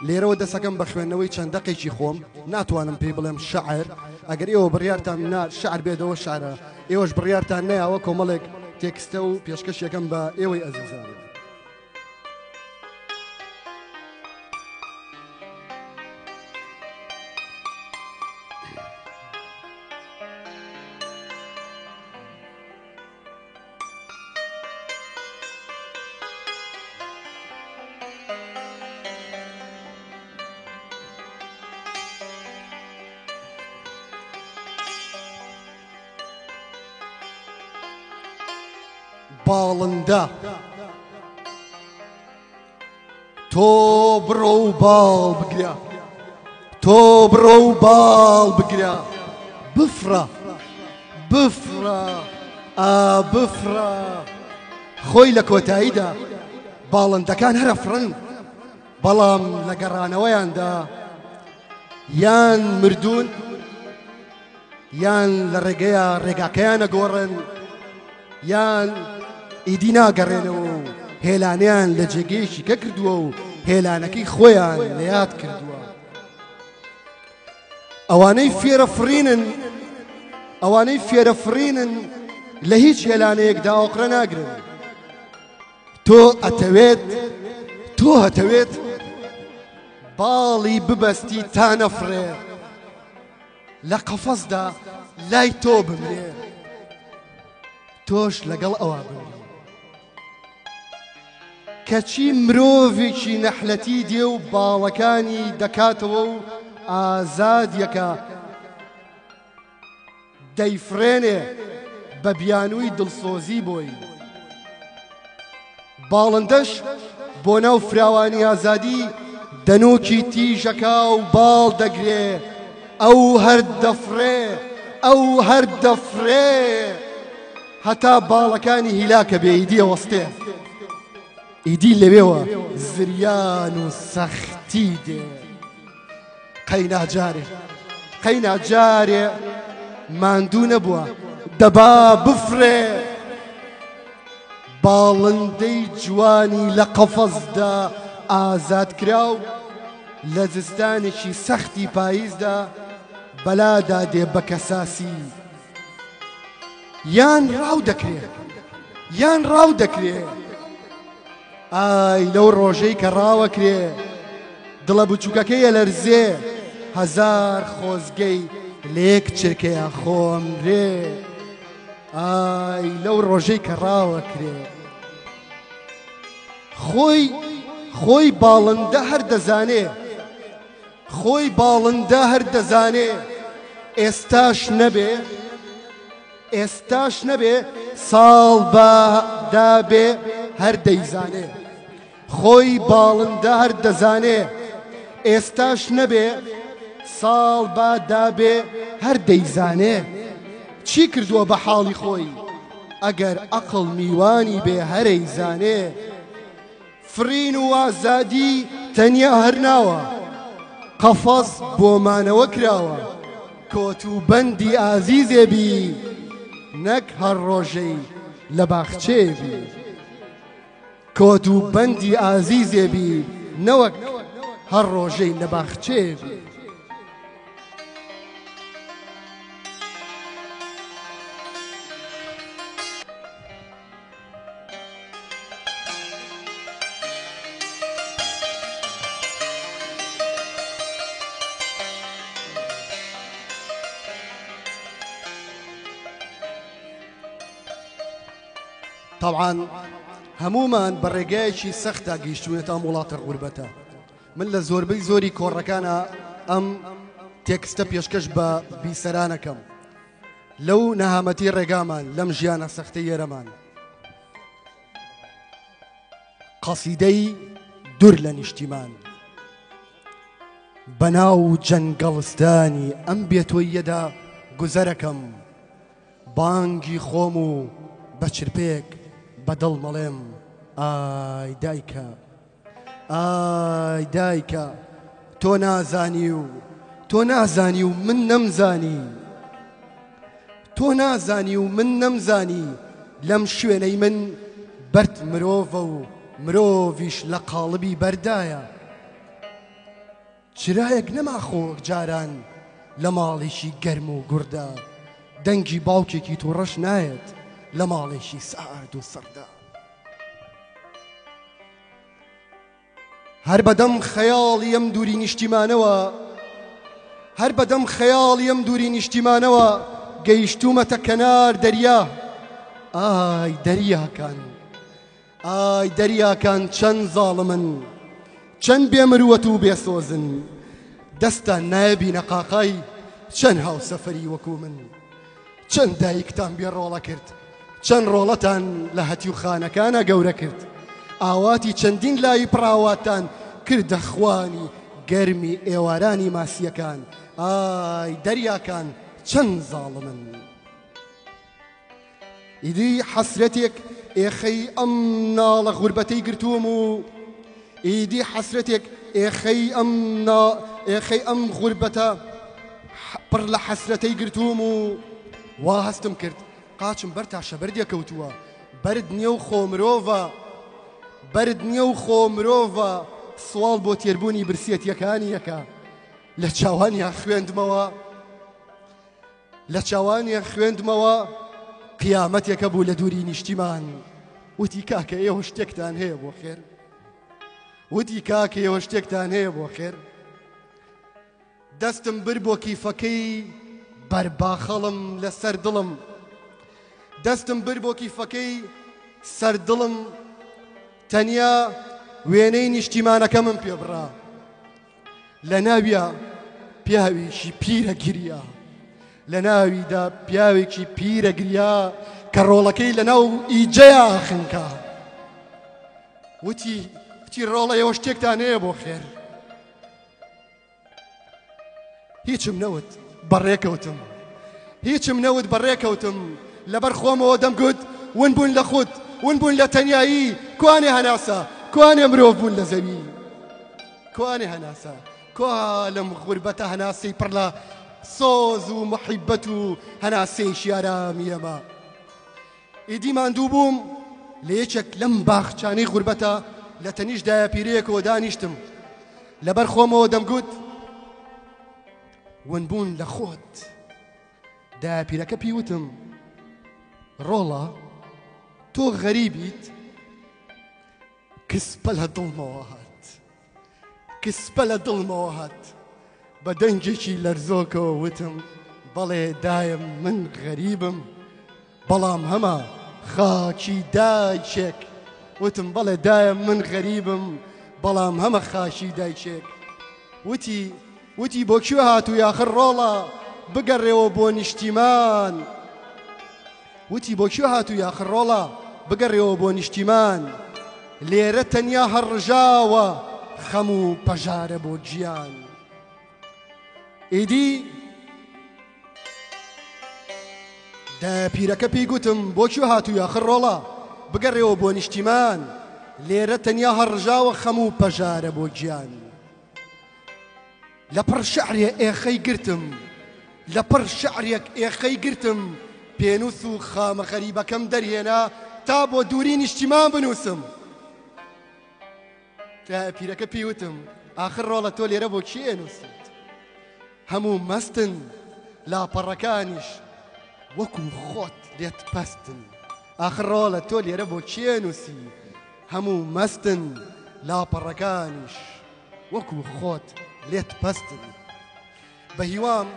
لێرەوە دەسەکەم بە خوێندنەوەی چەند دەقێکی خۆم ناتوانم پێی بڵێم شعر ئەگەر ئێوە بڕیارتان نا شعر بێتەوە شعرە ئێوەش بڕیارتان نەیاوە کۆمەڵێک تێکستە و پێشکەشیەکەم بە ئێوەی ئەزیزان. باڵندە تۆ بڕۆ و باڵ بگرە تۆ بڕۆ و باڵ بگرە بفڕە بفڕە ئا بفڕە خۆی لە کۆتاییدا باڵندەکان هەرە فڕن بەڵام لە گەڕانەوەیاندا یان مردوون یان لە ڕێگەیە ڕێگاکەیان ئەگۆڕن یان ئیدی ناگەڕێنەوە و هێلانەیان لە جێگەیەکی کە کردووە و هێلانەکەی خۆیان لە یاد کردووە. ئەوانەی فێرە فڕینن ئەوانەی فێرە فڕینن لە هیچ هێلانەیەکدا ئۆقرە ناگرن. تۆ ئەتەوێت تۆ هەتەوێت باڵی ببەستی تا نەفڕێ لە قەفەزدا لای تۆ بمرێ تۆش لەگەڵ ئەوا بمری کەچی مرۆڤێکی نەحلەتی دێ و باڵەکانی دەکاتەوە و ئازاد یەکە دەیفڕێنێ بە بیانووی دڵسۆزی بۆی. باڵندەش بۆ ناو فراوانی ئازادی دەنووکی تیژەکا و باڵ دەگرێ. ئەو هەر دەفڕێ، ئەو هەر دەفڕێ، هەتا باڵەکانی هیلاکە بێ ئیدی ئەوەستێ، ئیدی لەوێوە زریان و سەختی دێ. قەینا جارێ، قەینا جارێ ماندوو نەبووە، دەبا بفڕێ. باڵندەی جوانی لە قەفەزدا ئازادکراو لە زستانێکی سەختی پاییزدا بەلادا دێ بە کەساسی یان ڕاو دەکرێ یان ڕاو دەکرێ ئای لەو ڕۆژەی کە ڕاوەکرێ دڵە بچووکەکەی ئەلەرزێ هەزار خۆزگەی لە یەک چرکەیا خۆمرێ ئای لەو ڕۆژەی کە ڕاوەکرێ خۆی خۆی باڵندە هەر دەزانێ خۆی باڵندە هەر دەزانێ ئێستاش نەبێ ئێستاش نەبێ ساڵ بە دابێ هەر دەیزانێ خۆی باڵندە هەر دەزانێ ئێستاش نەبێ ساڵ با دابێ هەر دەیزانێ چی کردووە بە حاڵی خۆی ئەگەر ئەقڵ میوانی بێ هەرەیزانێ فڕین و ئازادی تەنیا هەر ناوە قەفەس بۆ مانەوە کراوە کۆت و بەندی ئازیزێ بی نەک هەر ڕۆژەی لە باخچەیێ بی. کۆت و بەندی ئازیزێ بی نەوەک هەر ڕۆژەی لە باخچەیێ بی. تەبعەن هەموومان بە ڕێگایەکی سەختا گەیشتوونەتە ئەم وڵاتە غوربەتە من لە زۆربەی زۆری کۆڕەکانە ئەم تێکستە پێشکەش بە بیسەرانەکەم لەو نەهامەتی ڕێگامان لەم ژیانە سەختە یێرەمان قەسیدەی دوور لە نیشتیمان بەناو جەنگەڵستانی ئەم بێتۆییەدا گوزەرەکەم بانگی خۆم و بە چرپەیەک بە دڵ مەڵێم ئای دایکە ئای دایکە تۆ نازانی و تۆ نازانی و من نەمزانی تۆ نازانی و من نەمزانی لەم شوێنەی من بەرد مرۆڤە و مرۆڤیش لە قاڵبی بەردایە. چرایەک نەما خۆ وەک جاران لە ماڵێکی گەرم و گوڕدا دەنگی باوکێکی توڕەش نایەت لە ماڵێکی سارد و سڕدا. هەر بەدەم خەیاڵی ئەم دووری نیشتیمانەوە هەر بەدەم خەیاڵی ئەم دووری نیشتیمانەوە گەیشتوومەتە کەنار دەریا ئای دەریاکان ئای دەریاکان چەند زاڵمن چەند بێ مروەت و بێ سۆزن دەستتان نایە بینەقاقای چەند هاوسەفەری وەکو من چەند دایکتان بێ ڕۆڵە کرد چەند ڕۆڵەتان لە هەتیوخانەکانە گەورە کرد ئاواتی چەندین لاوی پڕاواتان کردە خوانی گەرمی ئێوارانی ماسیەکان ئای دەریاکان چەند زاڵمن. ئیدی حەسرەتێک ئێخەی ئەم ناڵە غوربەتەی گرتووم و ئیدی حەسرەتێک ئێخەی ئەم نا ئێخەی ئەم غوربەتە پڕ لە حەسرەتەی گرتووم و وا هەستم کرد قاچم بەر تاشەبەردێ کەوتووە بەرد نییە و خۆ مرۆڤە بەرد نییە و خۆ مرۆڤە سواڵ بۆ تێربوونی برسیەتیەکانی یەکە لە چاوانیان خوێندمەوە لە چاوانیان خوێندمەوە قیامەتێکە بوو لە دووری نیشتیمان وتی کاکە ئێوە شتێکتان هەیە بۆ خێر وتی کاکە ئێوە شتێکتان هەیە بۆ خێر دەستم بر بۆ کیفەکەی بەرباخەڵم لەسەر دڵم دەستم بر بۆ کیفەکەی سەر دڵم تەنیا وێنەی نیشتیمانەکەمم پێبڕا لە ناویا پیاوێکی پیرە گریا لە ناویدا پیاوێکی پیرە گریا کە ڕۆڵەکەی لە ناو ئیجەیا خنکا وتی وتی ڕۆڵە ئێوە شتێکتان هەیە بۆ خێر. هیچم نەوت بەڕێکەوتم. هیچم نەوت بەڕێکەوتم. لەبەر خۆمەوە دەمگوت ون بوون لە خود، ون بوون لە تەنیایی، کوانێ هەناسە، کوانێ مرۆڤ بوون لە زەوی؟ کوانێ هەناسە، کوا لەم غوربەتە هەناسەی پڕ لە سۆز و موحیبەت و هەناسەیەکی ئارامی ئێمە؟ ئیدی ماندوو بووم، لە یەکێک لەم باخچانەی غوربەتە لە تەنیشت دایەپیرەیەکەوە دانیشتم. لەبەر خۆمەوە دەمگوت ونبوون لە خۆت. دایەپیرەکە پێی وتم ڕۆڵە تۆ غەریبیت؟ کسپە لە دڵمەوە هات. کسپە لە دڵمەوە هات. بە دەنگێکی لەرزۆکەوە وتم بەڵێ دایم من غەریبم بەڵام هەمە خاکی دایکێک وتم بەڵێ دایم من غەریبم بەڵام هەمە خاکی دایکێک وتی وتی بۆ کوێ هاتووی ئاخر ڕۆڵە بگەڕێوە بۆ نیشتیمان وتی بۆ کوێ هاتووی ئاخر ڕۆڵە بگەڕێوە بۆ نیشتیمان لێرە تەنیا هەڕژاوە خەم و پەژارە بۆ گیان ئیدی دایەپیرەکە پێی گوتم بۆ کوێ هاتووی ئاخر ڕۆڵە بگەڕێوە بۆ نیشتیمان لێرە تەنیا هەڕژاوە خەم و پەژارە بۆ گیان لەپڕ شعرێ ئێخەی گرتم لەپڕ شعرێک ئێخەی گرتم پێنووس و خامە غەریبەکەم دەرهێنا تا بۆ دووری نیشتیمان بنووسم پیرەکە پێی وتم ئاخر ڕۆڵە تۆ لێرە بۆ کێ نووسیت هەموو مەستن لاپەڕەکانیش وەکو خۆت لێت پەستن ئاخر ڕۆڵە تۆ لێرە بۆ کێ نووسی هەموو مەستن لاپەڕەکانیش وەکو خۆت لێت پەستن بەهیوام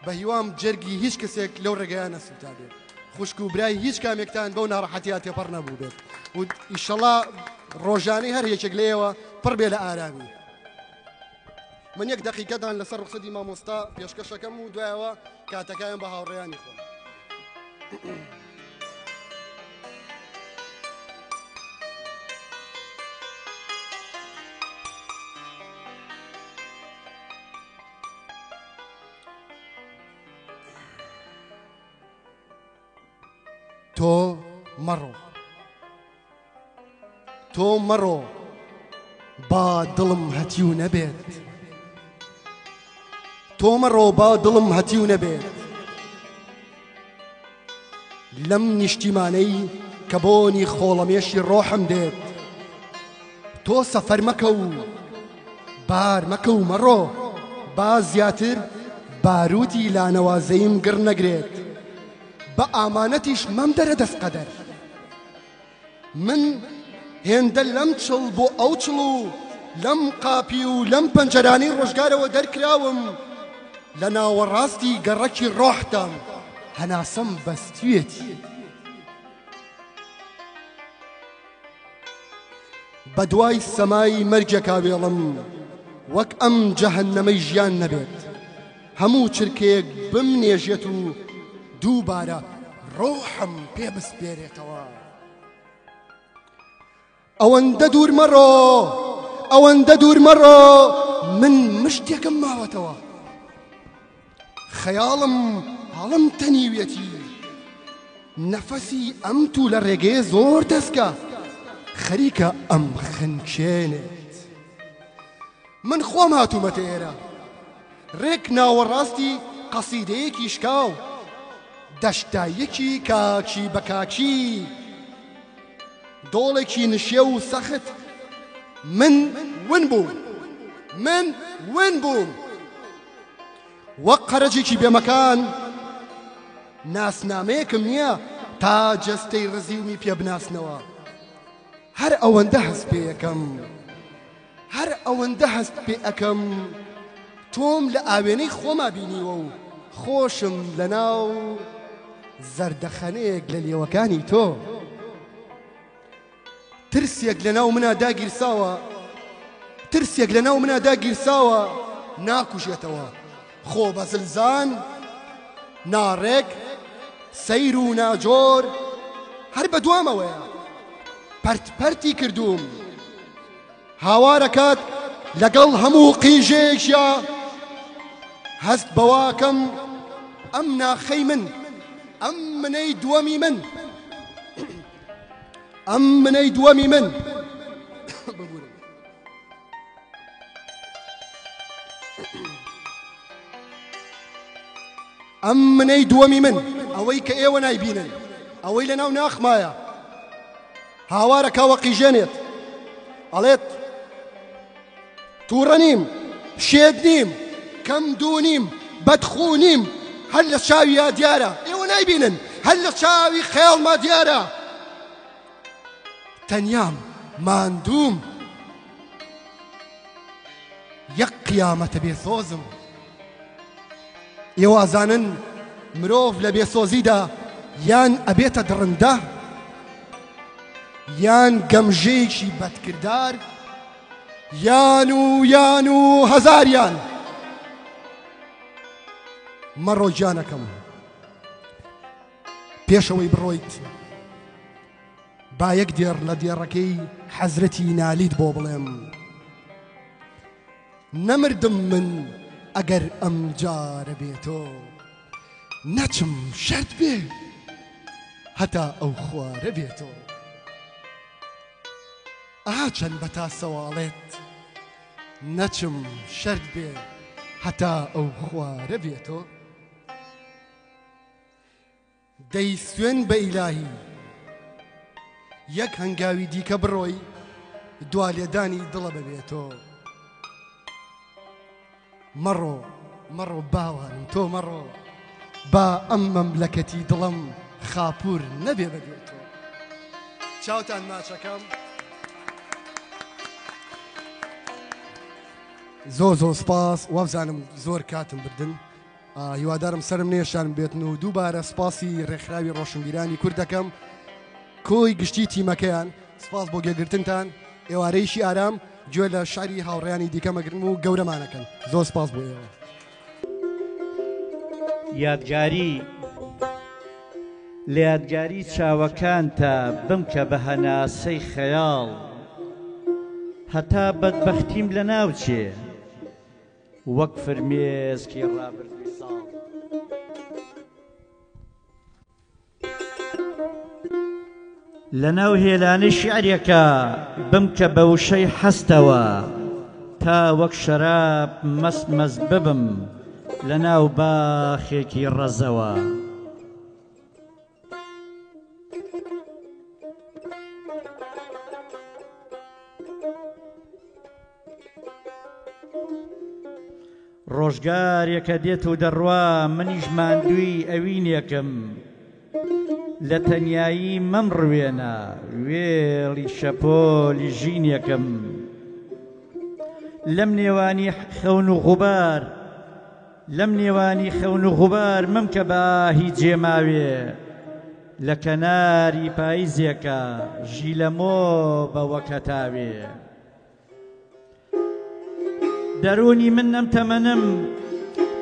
بەهیوام جەرگی هیچ کەسێک لەو ڕێگەیان نەسووتابێت خوشک و برای هیچ کامێکتان بەو ناڕەحەتیا تێپەڕ نەبوو بێت و ئیشەڵا ڕۆژانەی هەر یەکێک لێیەوە پڕ بێ لە ئارامی من یەک دقیقەتان لەسەر ڕوخسەتی مامۆستا پێشکەشەکەم و دوایەوە کاتەکەیان بە هاوڕێیانی خۆم. تۆ مەڕۆ تۆ مەڕۆ با دڵم هەتیو نەبێت تۆ مەڕۆ با دڵم هەتیو نەبێت لەم نیشتیمانەی کە بۆنی خۆڵەمێشی ڕۆحم دێت تۆ سەفەر مەکە و بار مەکە و مەڕۆ با زیاتر باروتی لانەوازەیم گڕ نەگرێت بە ئامانەتیش مەمدەرە دەست قەدەر من هێندە لەم چڵ بۆ ئەو چڵ و لەم قاپی و لەم پەنجەرانەی ڕۆژگارەوە دەرکراوم لە ناوەڕاستی گەڕەکی ڕۆحدام هەناسەم بەستوێتی. بە دوای سەمای مەرگێکا وێڵم وەک ئەم جەهەنەمەی ژیان نەبێت هەموو چرکەیەک بمنێژێت و دووبارە ڕۆحم پێ بسپێرێتەوە. ئەوەندە دوور مەڕۆ ئەوەندە دوور مەڕۆ من مشتێکم ماوەتەوە خەیاڵم هەڵم تەنیویەتی نەفەسی ئەم توو لە ڕێگەیە زۆر تەسکە خەریکە ئەم خنکێنێت من خۆم هاتوومەتە ئێرە ڕێک ناوەڕاستی قەسیدەیەکی شکاو دەشتاییەکی کاکی بە کاکی دۆڵێکی نشێو و سەخت من ون بووم من ون بووم وەک قەرەجێکی بێمەکان ناسنامەیەکم نییە تا جەستەی ڕزیومی پێ بناسنەوە هەر ئەوەندە هەست پێ ئەکەم هەر ئەوەندە هەست پێ ئەکەم تۆم لە ئاوێنەی خۆما بینیوە و خۆشم لە ناو زەردەخەنەیەک لە لێوەکانی تۆ. ترسێک لە ناو منا داگیرساوە ترسێک لە ناو منا داگیرساوە ناکوژێتەوە خۆ بە زلزان ناڕێک سەیر و ناجۆر هەر بە دوامەوەیە پەرت پەرتی کردووم هاوارەکات لەگەڵ هەموو قیژەیەکیا. هەست بەواکەم ئەم ناخەی من ئەم منەی دووەمی من ئەم منەی دووەمی من ببورن ئەم منەی دووەمی من ئەوەی کە ئێوە نایبینن ئەوەی لە ناو ناخمایە هاوارەکە وەقیژێنێت ئەڵێت تووڕە نیم شێت نیم کەم دوو نیم بەدخوو نیم هەر لە چاویا دیارە ئێوە نایبینن هەر لە چاوی خەیاڵما دیارە تەنیام ماندووم یەک قیامەتە بێ سۆزم. ئێوە ئەزانن مرۆڤ لە بێسۆزیدا یان ئەبێتە دڕندە یان گەمژەیەکی بەدکردار یان و یان و هەزاریان. مەڕۆ گیانەکەم پێشەوەی بڕۆیت با یەک دێڕ لە دێڕەکەی حەزرەتی نالیت بۆ بڵێم. نەمردم من ئەگەر ئەم جارە بێ تۆ نەچم شەرت بێ هەتا ئەو خوارە بێ تۆ ئەها چەند بە تاسەواڵێت نەچم شەرت بێ هەتا ئەو خوارە بێ تۆ. دەی سوێن بە ئیلاهی یەک هەنگاوی دیکە بڕۆی دوا لێدانی دڵە بەبێ تۆ مەڕۆ مەڕۆ باوانم تۆ مەڕۆ با ئەم مەملەکەتی دڵم خاپور نەبێ بەبێ تۆ چاوتان ماچەکەم زۆر زۆر سپاس وابزانم زۆر کاتم بردن هیوادارم سەرم نێشان بێتن و دووبارە سپاسی ڕێکخراوی ڕۆشنبیرانی کورد دەکەم کۆی گشتی تیمەکەیان سپاس بۆ گوێگرتنتان ئێوارەیەکی ئارام گوێ لە شعری هاوڕێیانی دیکە مەگرن و گەورەمانەکەن زۆر سپاس بۆ ئێوە. یادگاری لە یادگاری چاوەکانتا بمکە بە هەناسەی خەیاڵ هەتا بەدبەختیم لەناوچێ. وەک فرمێسکی ڕابردووی ساڵ. لەناو هێلانەی شیعرێکا بمکە بە وشەی حەستەوە تا وەک شەراب مەست مەست ببم لەناو باخێکی ڕەزەوە. ڕۆژگارێکە دێت و دەڕوا منیش ماندووی ئەوینێکم لە تەنیایی مەمڕوێنە وێڵی شەپۆلی ژینێکم لەم نێوانی خەون و غوبار لەم نێوانی خەون و غوبار مەمکە بە ئاهی جێماوێ لە کەناری پایزێکە ژیلەمۆ بە وەک هەتاوێ. دەروونی من ئەم تەمەنەم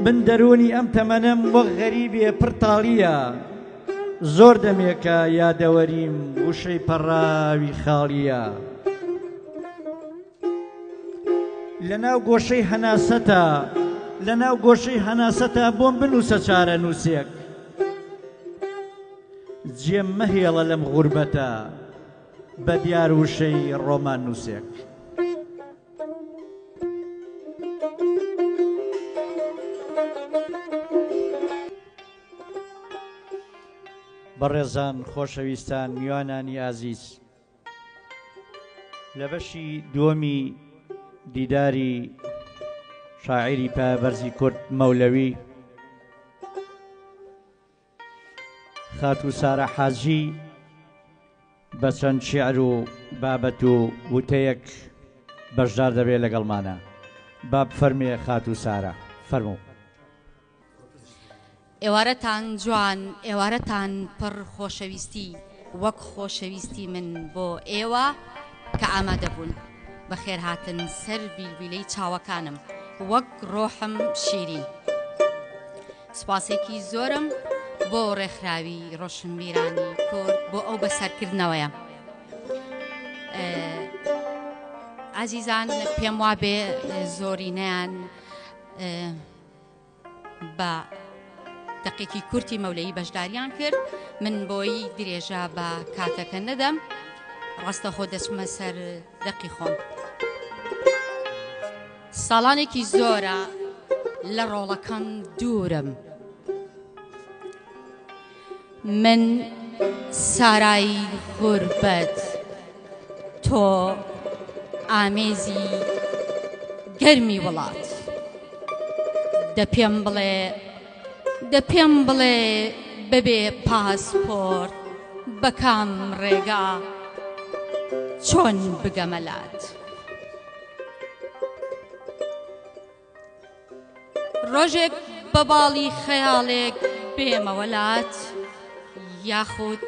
من دەروونی ئەم تەمەنەم وەک غەریبێ پڕ تاڵییە زۆر دەمێکە یادەوەریم وشەی پەڕاوی خاڵییە. لەناو گۆشەی هەناسەتا لەناو گۆشەی هەناسەتا بۆم بنووسە چارەنووسێک جێم مەهێڵە لەم غوربەتە بە دیار وشەی ڕۆماننووسێک. بەڕێزان، خۆشەویستان، میوانانی ئازیز، لە بەشی دووەمی دیداری شاعیری پایەبەرزی کورد مەولەوی، خاتوو سارا حاجی بە چەند شیعر و بابەت و وتەیەک بەشدار دەبێت لەگەڵمانە. با بفەرمێ خاتوو سارا. فەرموو. ئێوارەتان جوان، ئێوارەتان پڕ خۆشەویستی وەک خۆشەویستی من بۆ ئێوە کە ئامادە بوون. بەخێرهاتن سەر بیلبیلەی چاوەکانم وەک ڕۆحم شیرین. سوپاسێکی زۆرم بۆ ڕێکخراوی ڕۆشنبیرانی کورد بۆ ئەو بەسەرکردنەوەیە. ئازیزان پێم وابێ زۆرینەیان. بە دەقێکی کورتی مەولەوی بەشداریان کرد. من بۆی درێژە بە کاتەکە نەدەم، ڕاستەخۆ دەچمە سەر دەقی خۆم. ساڵانێکی زۆرە لە ڕۆڵەکان دوورم. من سارای غوربەت، تۆ ئامێزی گەرمی وڵات. دە پێم بڵێ، دە پێم بڵێ بەبێ پاسپۆرت بە کام ڕێگا چۆن بگەمە لات؟ ڕۆژێک بە باڵی خەیاڵێک بێمەوە لات یاخود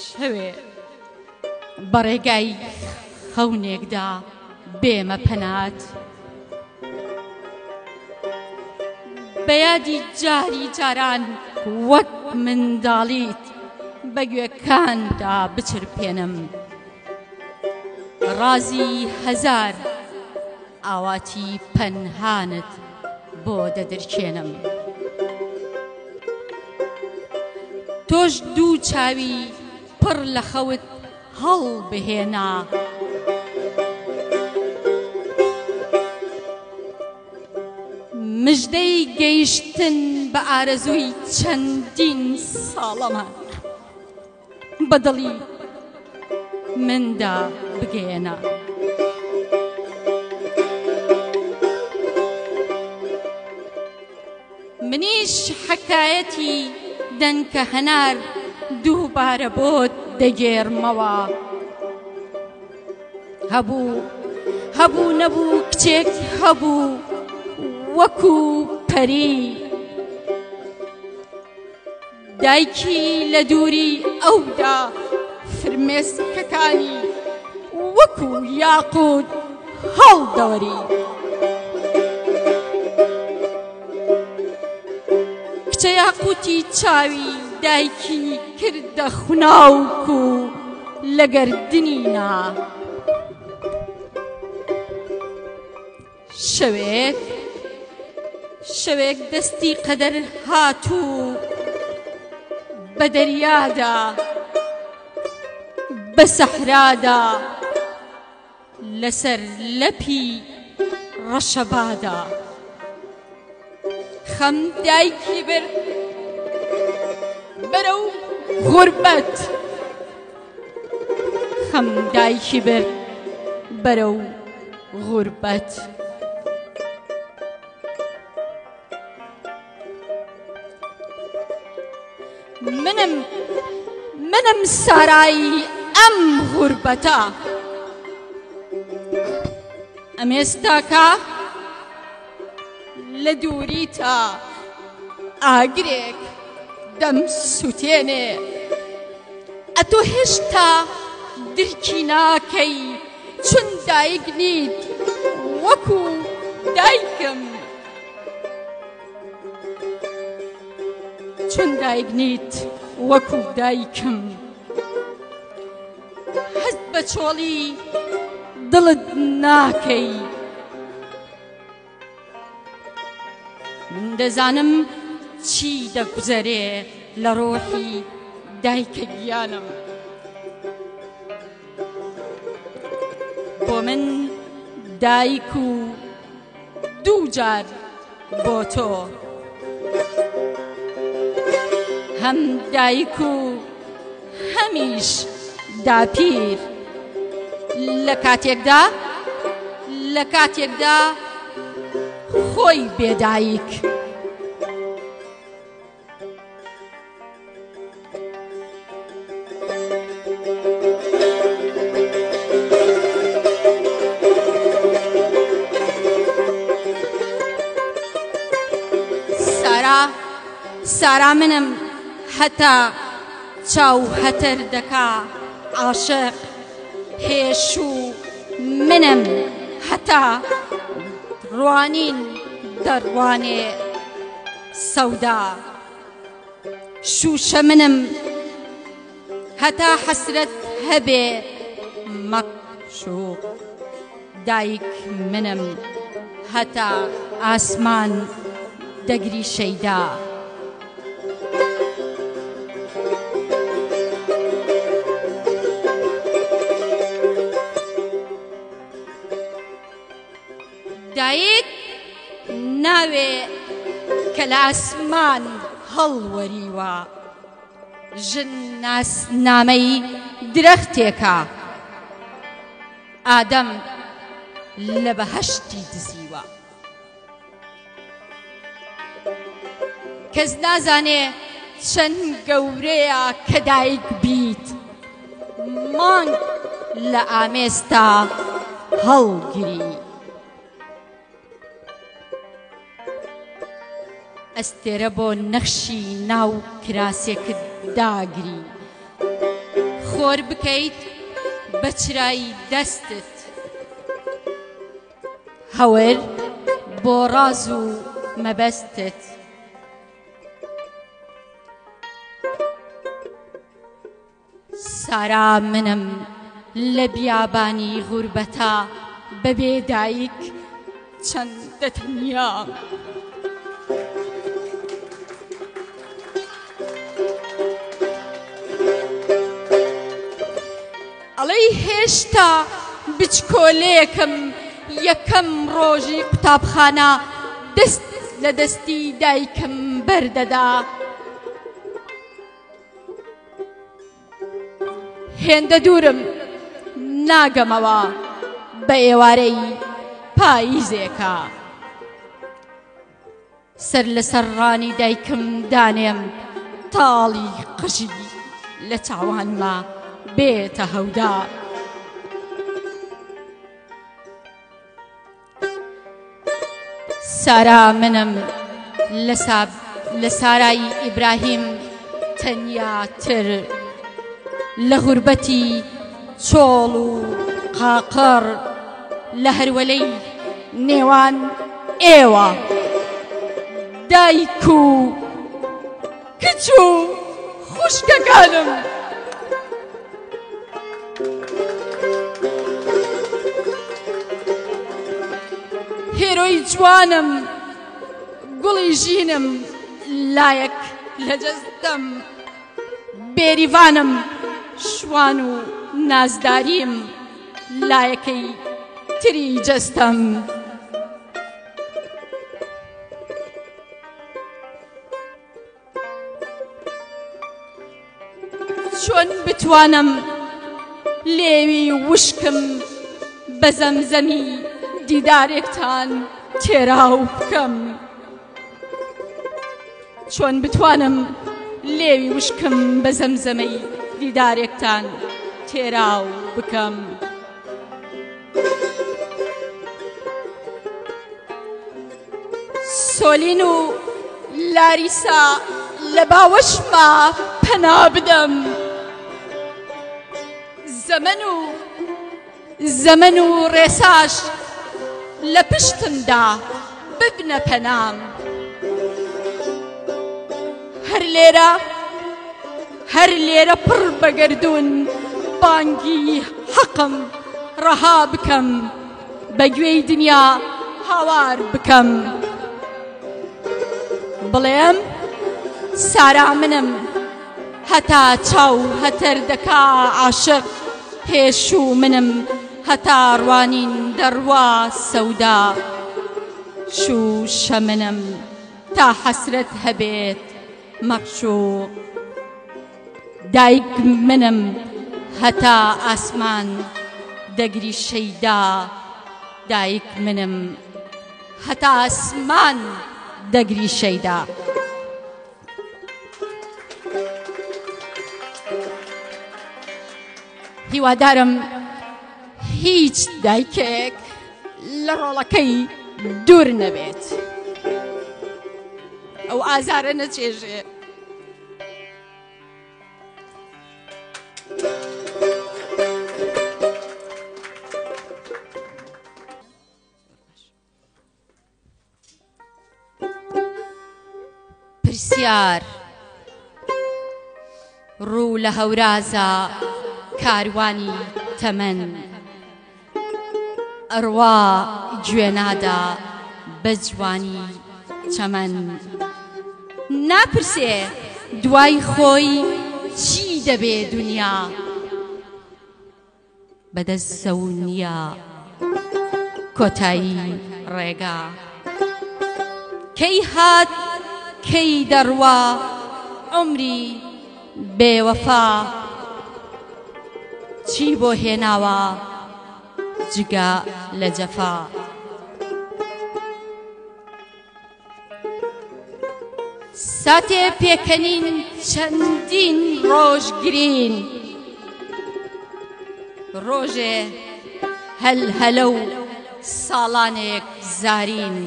شەوێ بە ڕێگای خەونێکدا بێمە پەنات بە یادی جاری جاران وەک منداڵیت بە گوێکاندا بچرپێنم ڕازی هەزار ئاواتی پەنهانت بۆ دەدرکێنم. تۆش دوو چاوی پڕ لە خەوت هەڵبهێنا. مژدەی گەیشتن بە ئارەزووی چەندین ساڵەمان. بە دڵی مندا بگەیەنە. منیش حەکایەتی دەنکە هەنار دووبارە بۆت دەگێڕمەوە. هەبوو هەبوو نەبوو کچێک هەبوو وەکوو پەری. دایکی لە دووری ئەودا فرمێسکەکانی وەکو یاقوت هەڵدەوەری. کچە یاقوتی چاوی دایکی کردە خوناوک و لە گەردنی نا. شەوێک شەوێک دەستی قەدەر هات و بە دەریادا بە سەحرادا لەسەر لەپی ڕەشەبادا خەم دایکی برد بەرەو غوربەت خەم دایکی برد بەرەو غوربەت. منم منم سارایی ئەم غوربەتە ئەمێستاکە لە دووریتا ئاگرێک دەم سوتێنێ ئەتۆ هێشتا درکی ناکەی چون دایک نیت وەکو دایکم چون دایک نیت وەکو دایکم هەست بە چۆڵی دڵت ناکەی من دەزانم چی دەگوزەرێ لە ڕۆحی دایکە گیانم بۆ من دایک و دوو جار بۆ تۆ هەم دایک و هەمیش داپیر لە کاتێکدا لە کاتێکدا خۆی بێدایک. سارا سارا منم هەتا چاو هەتەر دەکا عاشق هێشوو منم هەتا ڕوانین دەڕوانێ سەودا شووشە منم هەتا حەسرەت هەبێ مەقشوق دایک منم هەتا ئاسمان. دەگری شەیدا. دایک ناوێ کە لە ئاسمان هەڵوەریوە. ژن ناسنامەی درەختێکە ئادەم لە بەهەشتی دزیوە. کەس نازانێ چەند گەورەیە کە دایک بیت مانگ لە ئامێزتا هەڵگری. ئەستێرە بۆ نەخشی ناو کراسێکت داگری. خۆر بکەیت بە چرای دەستت. هەور بۆ ڕاز و مەبەستت. سارا منم لە بیابانی غوربەتا بەبێ دایک چەندە تەنیام. ئەڵێی هێشتا بچکۆلەیەکم یەکەم ڕۆژی قوتابخانە دەست لە دەستی دایکم بەردەدا. هێندە دوورم ناگەمەوە بە ئێوارەی پاییزێکە. سەر لەسەر ڕانی دایکم دانێم تاڵی قژی لە چاوانما بێتە هەودا. سارا منم لە سارای ئیبراهیم تەنیاتر لە غوربەتی چۆڵ و قاقڕ لە هەروەلەی نێوان ئێوە دایک و کچ و خوشکەکانم. هێرۆی جوانم گوڵی ژینم لایەک لە جەستەم بێریڤانم شوان و نازداریم لایەکەی تری جەستەم. چۆن بتوانم لێوی وشکم بە زەمزەمی دیدارێکتان تێراو بکەم چۆن بتوانم لێوی وشکم بە زەمزەمەی دیدارێکتان تێراو بکەم. سۆلین و لاریسا لە باوەشما پەنا بدەم زەمەن و زەمەن و ڕێساش لە پشتمدا ببنە پەنام هەر لێرە هەر لێرە پڕ بە گەردوون بانگی حەقم ڕەها بکەم بە گوێی دنیا هاوار بکەم بڵێم سارا منم هەتا چاو هەتەر دەکا عاشق پێشوو منم هەتا ڕوانین دەڕوا سەودا شووشە منم تا حەسرەت هەبێت مەعشوق دایک منم هەتا ئاسمان دەگری شەیدا دایک منم هەتا ئاسمان دەگری شەیدا. هیوادارم هیچ دایکێک لە ڕۆڵەکەی دوور نەبێت ئەو ئازارە نەچێژێ. پرسیار ڕوو لە هەورازە کاروانی تەمەن ئەڕوا گوێ نادا بە جوانی. چەمەن. ناپرسێ دوای خۆی چی دەبێ دونیا. بەدەست زەونیا کۆتایی ڕێگا. کەی هات کەی دەڕوا عومری بێ وەفا. چی بۆ هێناوە جگە لە جەفا. ساتێ پێکەنین چەندین ڕۆژ گرین ڕۆژێ هەلهەلە و ساڵانێک زارین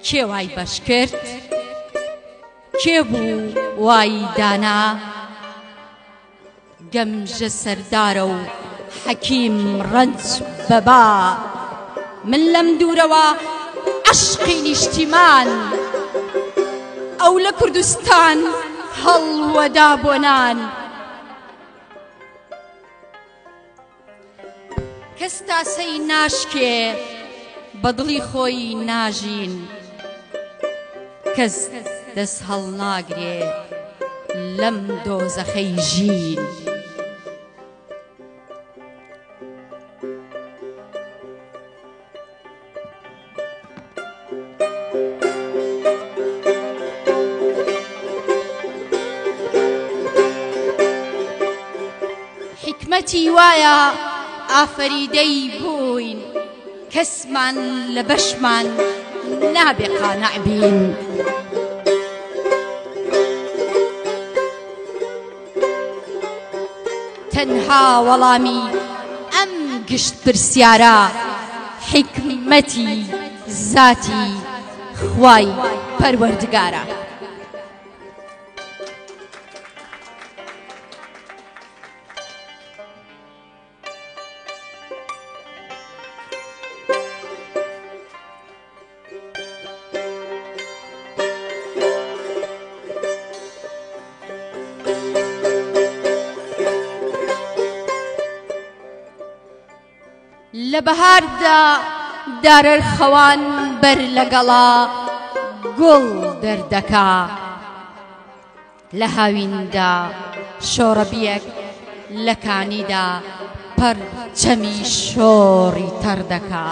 کێ وای بەش کرد کێ بوو وای دانا گەمژە سەردارە و حەکیم ڕەنج بەبا من لەم دوورەوە عەشقی نیشتیمان ئەو لە کوردستان هەڵوەدا بۆ نان. کەس تاسەی ناشکێ بە دڵی خۆی ناژین کەس دەست هەڵناگرێ لەم دۆزەخەی ژین. حیکمەتی وایە ئافەریدەی بووین کەسمان لە بەشمان نابێ قانع بین. تەنها وەڵامی ئەم گشت پرسیارە حیکمەتی زاتی خوای پەروەردگارە. لە بەهاردا دارەرخەوان بەر لەگەڵا گوڵ دەردەکا. لە هاویندا شۆڕەبیەک لە کانیدا پەرچەمی شۆڕی تەڕ دەکا.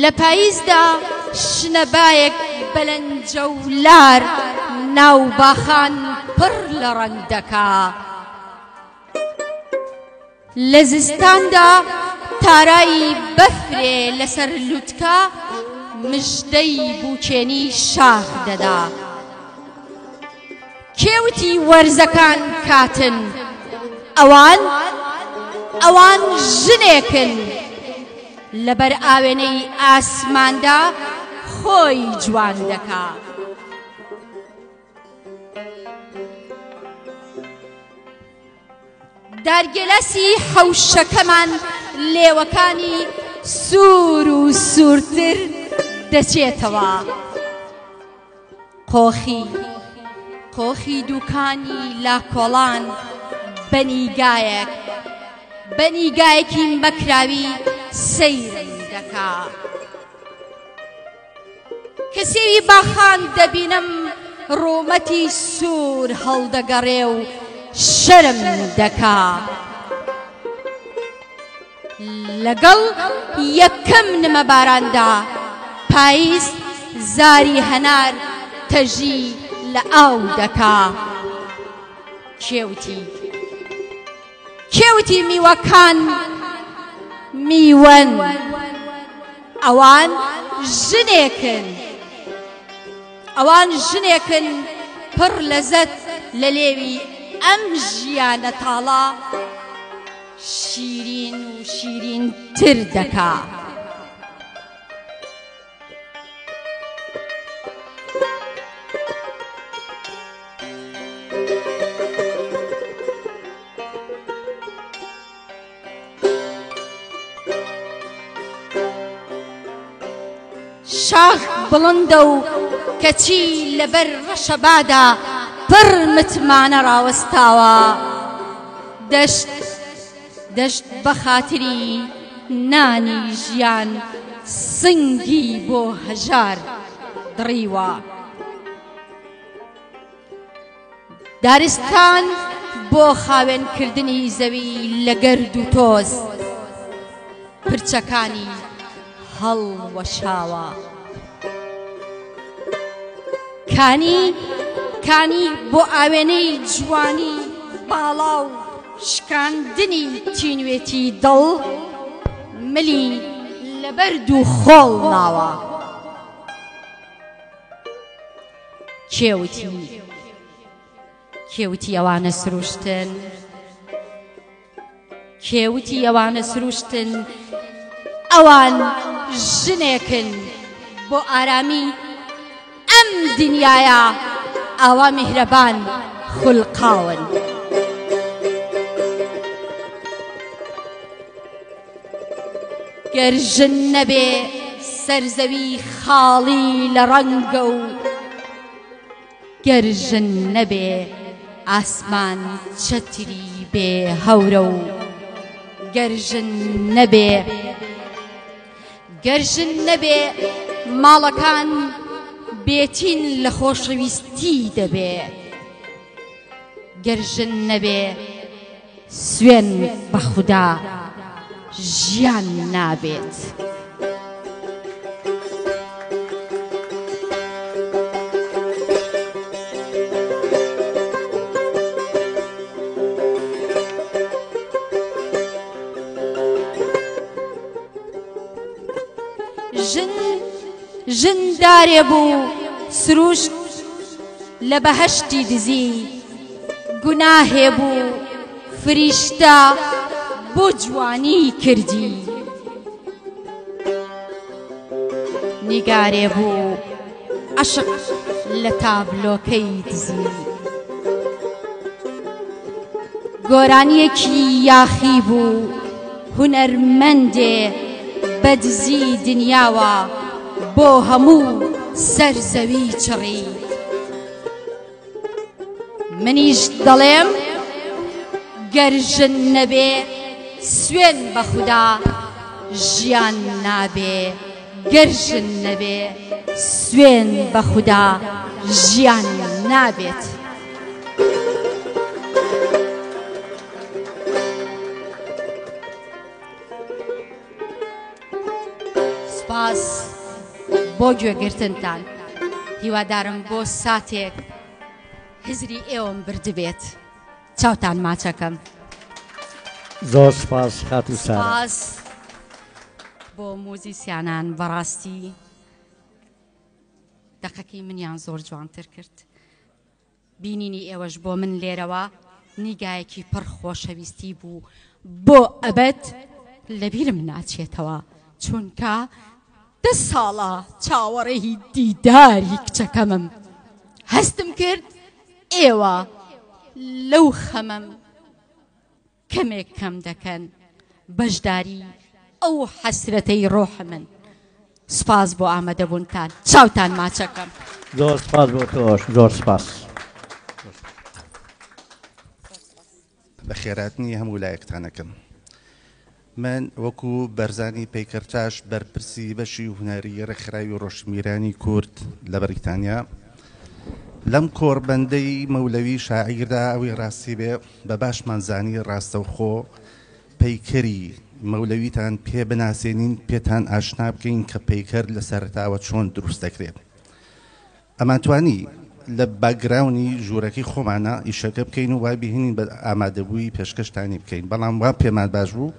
لە پاییزدا شنەبایەک بە لەنجە و لار ناو باخان پڕ لە ڕەنگ دەکا. لە زستاندا تارای بەفرێ لەسەر لوتکە مژدەی بووکێنی شاخ دەدا. کێ وتی وەرزەکان کاتن؟ ئەوان ئەوان ژنێکن لەبەر ئاوێنەی ئاسماندا خۆی جوان دەکا. دارگێلاسی حەوشەکەمان لێوەکانی سوور و سوورتر دەچێتەوە. قۆخی قۆخی دووکانی لاکۆڵان بە نیگایەک بە نیگایەکی مەکراوی سەیرم دەکا. کە سێوی باخان دەبینم ڕوومەتی سوور هەڵدەگەڕێ و شەرم دەکا. لەگەڵ یەکەم نمەباراندا پاییز زاری هەنار تەژی لە ئاو دەکا. کێ وتی؟ کێ وتی میوەکان میوەن؟ ئەوان ژنێکن. ئەوان ژنێکن پڕ لەزەت لە لێوی ئەم ژیانە تاڵە شیرین و شیرینتر دەکا. شاخ بڵندە و کەچی لەبەر ڕەشەبادا پڕ متمانە ڕاوەستاوە. دەشت دەشت بە خاتری نانی ژیان سنگی بۆ هەژار دڕیوە. دارستان بۆ خاوێنکردنی زەوی لە گەرد و تۆز پرچەکانی هەڵوەشاوە. کانی کانی بۆ ئاوێنەی جوانی باڵا و شکاندنی تینوێتی دڵ ملی لە بەرد و خۆڵ ناوە. کێ وتی کێ وتی ئەوانە سروشتن؟ کێ وتی ئەوانە سروشتن؟ ئەوان ژنێکن بۆ ئارامی ئەم دنیایە ئاوا میهرەبان خولقاون. گەر ژن نەبێ سەر زەوی خاڵی لە ڕەنگە و گەر ژن نەبێ ئاسمان چەتری بێ هەورە و گەر ژن نەبێ گەر ژن نەبێ ماڵەکان بێتین لە خۆشەویستی دەبێ گەر ژن نەبێ سوێن بە خودا ژیان نابێت. ژن ژن دارێ بوو سروشت لە بەهەشتی دزی گوناهێ بوو فریشتە بۆ جوانی کردی نیگارێ بوو عەشق لە تابلۆکەی دزی گۆرانیەکی یاخی بوو هونەرمەندێ بە دزی دنیاوە بۆ هەموو سەر زەوی چڕی. منیش دەڵێم گەر ژن نەبێ سوێن بە خودا ژیان نابێ گەر ژن نەبێ سوێن بە خودا ژیان نابێت. سوپاس بۆ گوێگرتنتان هیوادارم بۆ ساتێک هزری ئێوەم بردبێت چاوتان ماچەکەم. زۆر سوپاس خاتوو سارا. سوپاس بۆ موزیسیانان بەڕاستی دەقەکەی منیان زۆر جوانتر کرد. بینینی ئێوەش بۆ من لێرەوە نیگایەکی پڕ خۆشەویستی بوو بۆ ئەبەد لەبیرم ناچێتەوە چونکە دە ساڵە چاوەڕێی دیداری کچەکەمم هەستم کرد ئێوە لەو خەمەم کەمێک کەم دەکەن بەشداری ئەو حەسرەتەی ڕۆحمن سوپاس بۆ ئامادەبوونتان چاوتان ماچەکەم. زۆر سپاس بۆ تۆش زۆر سپاس. بەخێراتنی هەموو لایەکتان ئەکەم. من وەکو بەرزانی پەیکەرتاش بەرپرسی بەشی هونەری ڕێکخراوی ڕۆشنبیرانی کورد لە بەریتانیا لەم کۆڕبەندەی مەولەوی شاعیردا ئەوەی ڕاستی بێ بە باشمان زانی ڕاستەوخۆ پەیکەری مەولەویتان پێ بناسێنین پێتان ئاشنا بکەین کە پەیکەر لە سەرەتاوە چۆن دروست دەکرێت. ئەمانتوانی لە باکگراونی ژوورەکەی خۆمانا ئیشەکە بکەین و وای بهێنین بە ئامادەبووی پێشکەشتانی بکەین، بەڵام وا پێمان باش بوو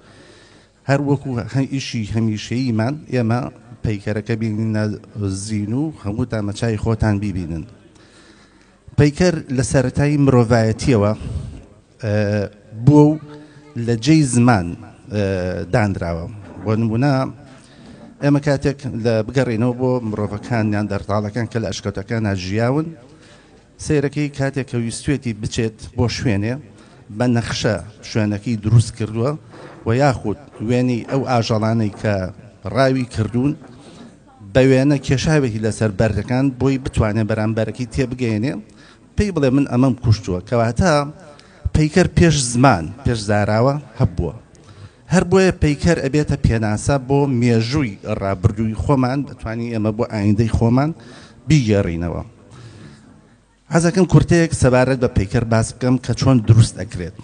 هەر وەکو ئیشی هەمیشەییمان ئێمە پەیکەرەکە بینینە زینوو هەمووتان بە چاوی خۆتان بیبینن. پەیکەر لە سەرەتای مرۆڤایەتییەوە بووە و لە جێی زمان دانراوە. بۆ نموونە ئێمە کاتێک لە بگەڕێینەوە بۆ مرۆڤەکان یان دەرتاڵەکان کە لە ئەشکەوتەکانا ژیاون، سەیرەکەی کاتێک کە ویستوێتی بچێت بۆ شوێنێ بە نەخشە شوێنەکەی دروست کردووە و یاخود وێنەی ئەو ئاژەڵانەی کە ڕاوی کردوون بە وێنە کێشاوێتی لەسەر بەردەکان بۆی بتوانێت بەرامبەرەکەی تێبگەیەنێ پێی بڵێ من ئەمەم کوشتووە کەواتە. پەیکەر پێش زمان، پێش زاراوە هەبووە. هەر بۆیە پەیکەر ئەبێتە پێناسە بۆ مێژووی ڕابردووی خۆمان، دەتوانین ئێمە بۆ ئایندەی خۆمان بیگێڕینەوە. حەزەکەم کورتەیەک سەبارەت بە پەیکەر باس بکەم کە چۆن دروست ئەکرێت.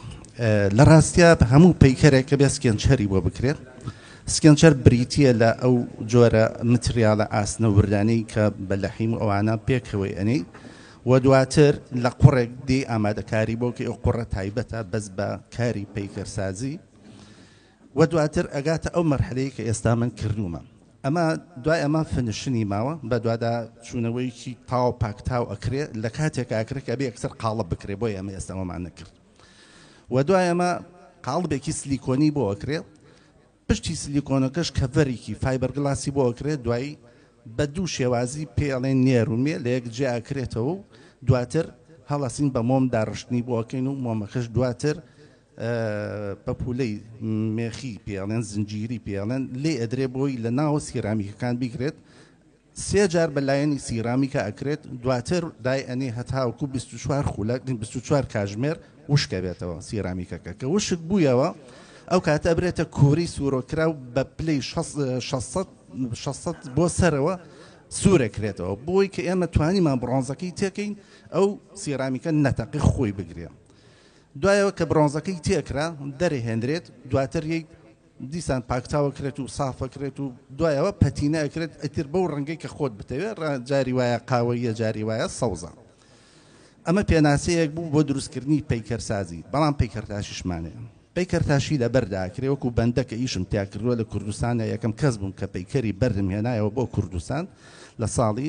لە ڕاستیا هەموو پەیکەرێک کە بێ سکێنچەری بۆ بکرێت، سکێنچەر بریتییە لە ئەو جۆرە متریالە ئاسنە وردانەی کە بە لەحیم و ئەوانە پێکەوەی ئەنێی و دواتر لە قوڕێک دێی ئامادەکاری بۆ کەی ئەو قوڕە تایبەتە بەس بە کاری پەیکەرسازی و دواتر ئەگاتە ئەو مەرحەلەی کە ئێستا من کردوومە. ئەمە دوای ئەمە فنشنی ماوە بە دوادا چوونەوەیکی تاو پاکتاو ئەکرێ لە کاتێکا ئەکرێ کە ئەبێ یەکسەر قاڵب بکرێ بۆیە ئەمە ئێستا ئەوەمان نەکرد و دوای ئەمە قاڵبێکی سلیکۆنی بۆ ئەکرێ پشتی سلیکۆنەکەش کەڤەرێکی فایبەرگلاسی بۆ ئەکرێ دوایی بە دوو شێوازی پێی ئەڵێن نێر و مێ لە یەک جێ ئەکرێتەوە و دواتر هەڵەسین بە مۆم داڕشتنی بۆ ئەکەین و مۆمەکەش دواتر پەپوولەی مێخی پێ ئەڵێن زنجیری پێ ئەڵێن لێ ئەدرێ بۆی لە ناو سیرامیکەکان بیگرێت سێ جار بە لایەنی سیرامیکە ئەکرێت دواتر دای ئەنێ هەتاوەکو 24 خولەک 24 کاژمێر وشکەبێتەوە سیرامیکەکە کە وشک بوویەوە ئەو کاتە ئەبرێتە کوری سوورۆکراو بە پلەی 600 600 بۆ سەرەوە سوورەکرێتەوە بۆی کە ئێمە توانیمان بڕۆنزەکەی تێکەین ئەو سیرامیکە نەتەقی خۆی بگرێ دوایەوە کە بڕۆنزەکەی تێکرا دەرهێنرێت دواتر یەی دیسان پاکتاوە کرێت و سافە کرێت و دوایەوە پەتینە ئەکرێت ئیتر بەو ڕەنگەی کە خۆت بتەوێت جاری وایە قاوەییە جاری وایە سەوزە. ئەمە پێناسەیەک بوو بۆ دروستکردنی پەیکەرسازی بەڵام پەیکەرتاشیشمان هەیە. پەیکەرتاشی لە بەردا ئەکرێ وەکو بەندە کە ئیشم تیا کردووە لە کوردستانە یەکەم کەس بووم کە پەیکەری بەردم هێنایەوە بۆ کوردستان لە ساڵی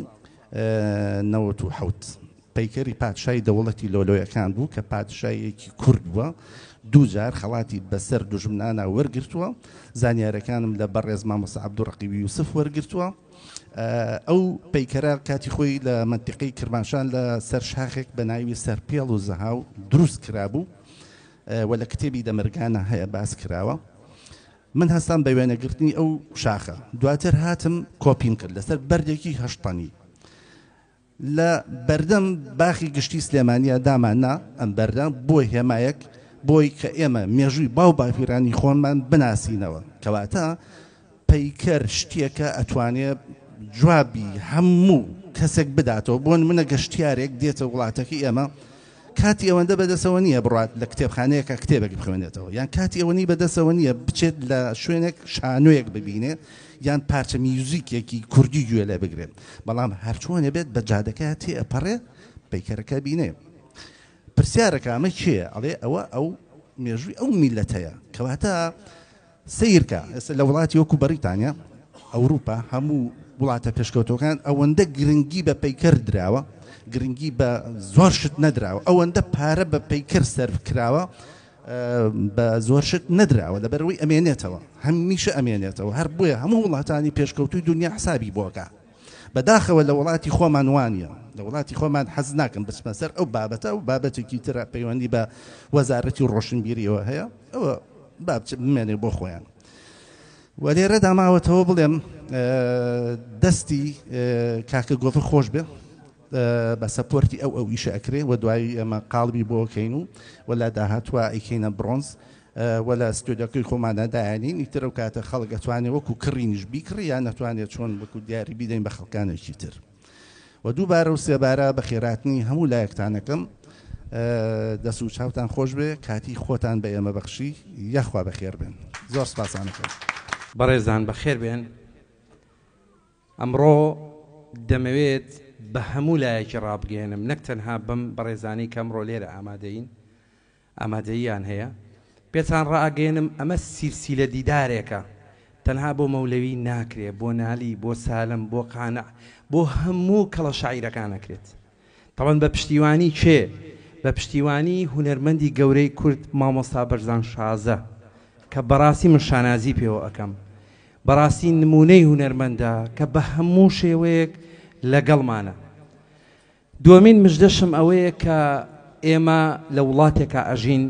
97. پەیکەری پادشای دەوڵەتی لۆلۆیەکان بوو کە پادشایەکی کورد بووە، دوو جار خەڵاتی بەسەر دوژمنانا وەرگرتووە، زانیارەکانم لە بەڕێز مامۆستا عەبدولڕەقیب یوسف وەرگرتووە. ئەو پەیکەرە کاتی خۆی لە مەنتیقەی کرماشان لە سەر شاخێک بە ناوی سەرپێڵ و زەهاو دروست کرابوو و لە کتێبی دەمرگانە هەیە باس کراوە. من هەستام بە وێنەگرتنی ئەو شاخە، دواتر هاتم کۆپیم کرد لەسەر بەردێکی هەشت تەنی. لە بەردەم باخی گشتی سلێمانییە دامان نا ئەم بەردە بۆ هێمایەک بۆی کە ئێمە مێژووی باو باپیرانی خۆمان بناسینەوە کەواتە پەیکەر شتێکە ئەتوانێ جوابی هەموو کەسێک بداتەوە بۆ نمونە گەشتیارێک دێتە وڵاتەکەی ئێمە کاتی ئەوەندە بەدەسەوە نییە بڕات لە کتێبخانەیەکە کتێبێک بخوێنێتەوە یان کاتی ئەوە نی بەدەسەوە نییە بچێت لە شوێنێک شانۆیەک ببینێ یان پارچە میوزیکێکی کوردی گوێ لێ بگرێت بەڵام هەرچۆنێ بێت بە جادەکە تێ ئەپەڕێ پەیکەرەکە بینێ پرسیارەکە ئەمە کێیە ئەڵێ ئەوە ئەو مێژووی ئەو میلەتەیە کەواتە سەیرکە ئێستا لە وڵاتی وەکو بەڕیتانیا، ئەوروپا، هەموو وڵاتە پێشکەوتووەکان ئەوەندە گرنگی بە پەیکەر دراوە، گرنگی بە زۆر شت نەدراوە، ئەوەندە پارە بە پەیکەر سەرف کراوە بە زۆر شت نەدراوە، لەبەرئەوەی ئەمێنێتەوە، هەمیشە ئەمێنێتەوە، هەر بۆیە هەموو وڵاتانی پێشکەوتووی دونیا حسابی بۆ ئەکا. بەداخەوە لە وڵاتی خۆمان وانیە، لە وڵاتی خۆمان حەز ناکەم بچمە سەر ئەو بابەتە، ئەو بابەتێکی ترە پەیوەندی بە وەزارەتی ڕۆشنبیریەوە هەیە، ئەوە با بمێنێ بۆ خۆیان. و لێرەدا ماوەتەوە بڵێم دەستی کاکە گۆڤە خۆش بێ بە سەپۆرتی ئەو ئەو ئیشە ئەکرێ و دوایی ئێمە قاڵبی بۆ کەین و وەلا داهاتوە ئەیکەینە بڕۆنز و لە ستۆدیۆکەی خۆماندا دایانین ئیتر ئەو کاتە خەڵک ئەتوانێ وەکو کڕینیش بیکڕی یان ئەتوانێ چۆن وەکو دیاری بیدەین بە خەڵکانێکی تر و دووبارە و سێبارە بەخێراتنی هەموو لایەکتان ئەکەم دەست و چاوتان خۆش بێ کاتی خۆتان بە ئێمە بەخشی یاخوا بەخێر بێن زۆر سپاسان ئەکەم. بەڕێزان بەخێر بێن. ئەمڕۆ دەمەوێت بە هەموو لایەکی ڕابگەیەنم نەک تەنها بەم بەڕێزانەی کە ئەمڕۆ لێرە ئامادەین ئامادەییان هەیە پێتان ڕائەگەیەنم ئەمە سیلسیلە دیدارێکە تەنها بۆ مەولەوی ناکرێ بۆ نالی بۆ سالم بۆ قانع بۆ هەموو کەڵە شاعیرەکان ئەکرێت تەبعەن بە پشتیوانی کێ بە پشتیوانی هونەرمەندی گەورەی کورد مامۆستا بەرزان شازە کە بەڕاستی من شانازی پێوە ئەکەم بەڕاستی نمونەی هونەرمەندە کە بە هەموو شێوەیەک لەگەڵمانە دووەمین مژدەشم ئەوەیە کە ئێمە لە وڵاتێکا ئەژین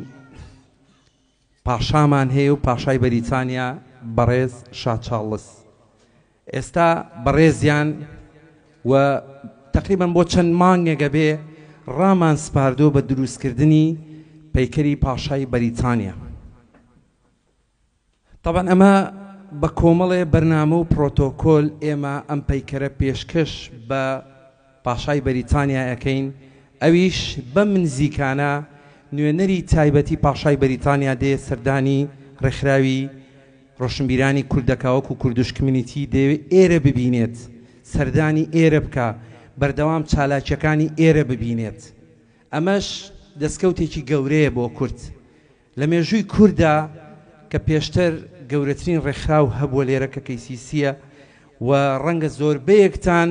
پاشامان هەیە و پاشای بەریتانیا بەڕێز شا چاڵس ئێستا بەڕێزیان و تەقریبەن بۆ چەند مانگێک ئەبێ ڕامان سپاردووە بە دروستکردنی پەیکەری پاشای بەریتانیا. تەبعەن ئەمە بە کۆمەڵێ بەرنامە و پرۆتۆکۆل ئێمە ئەم پەیکەرە پێشکەش بە پاشای بەریتانیا ئەکەین، ئەویش بەم نزیکانە نوێنەری تایبەتی پاشای بەریتانیا دێ سەردانی ڕێکخراوی ڕۆشنبیرانی کورد دەکا وەکو کوردش کمیونیتی دەیەوێ ئێرە ببینێت، سەردانی ئێرە بکا، بەردەوام چالاکیەکانی ئێرە ببینێت. ئەمەش دەستکەوتێکی گەورەیە بۆ کورد. لە مێژووی کورددا کە پێشتر گەورەترین ڕێکخراو هەبووە لێرە کە کەیسیسیە و ڕەنگە زۆربەیەکتان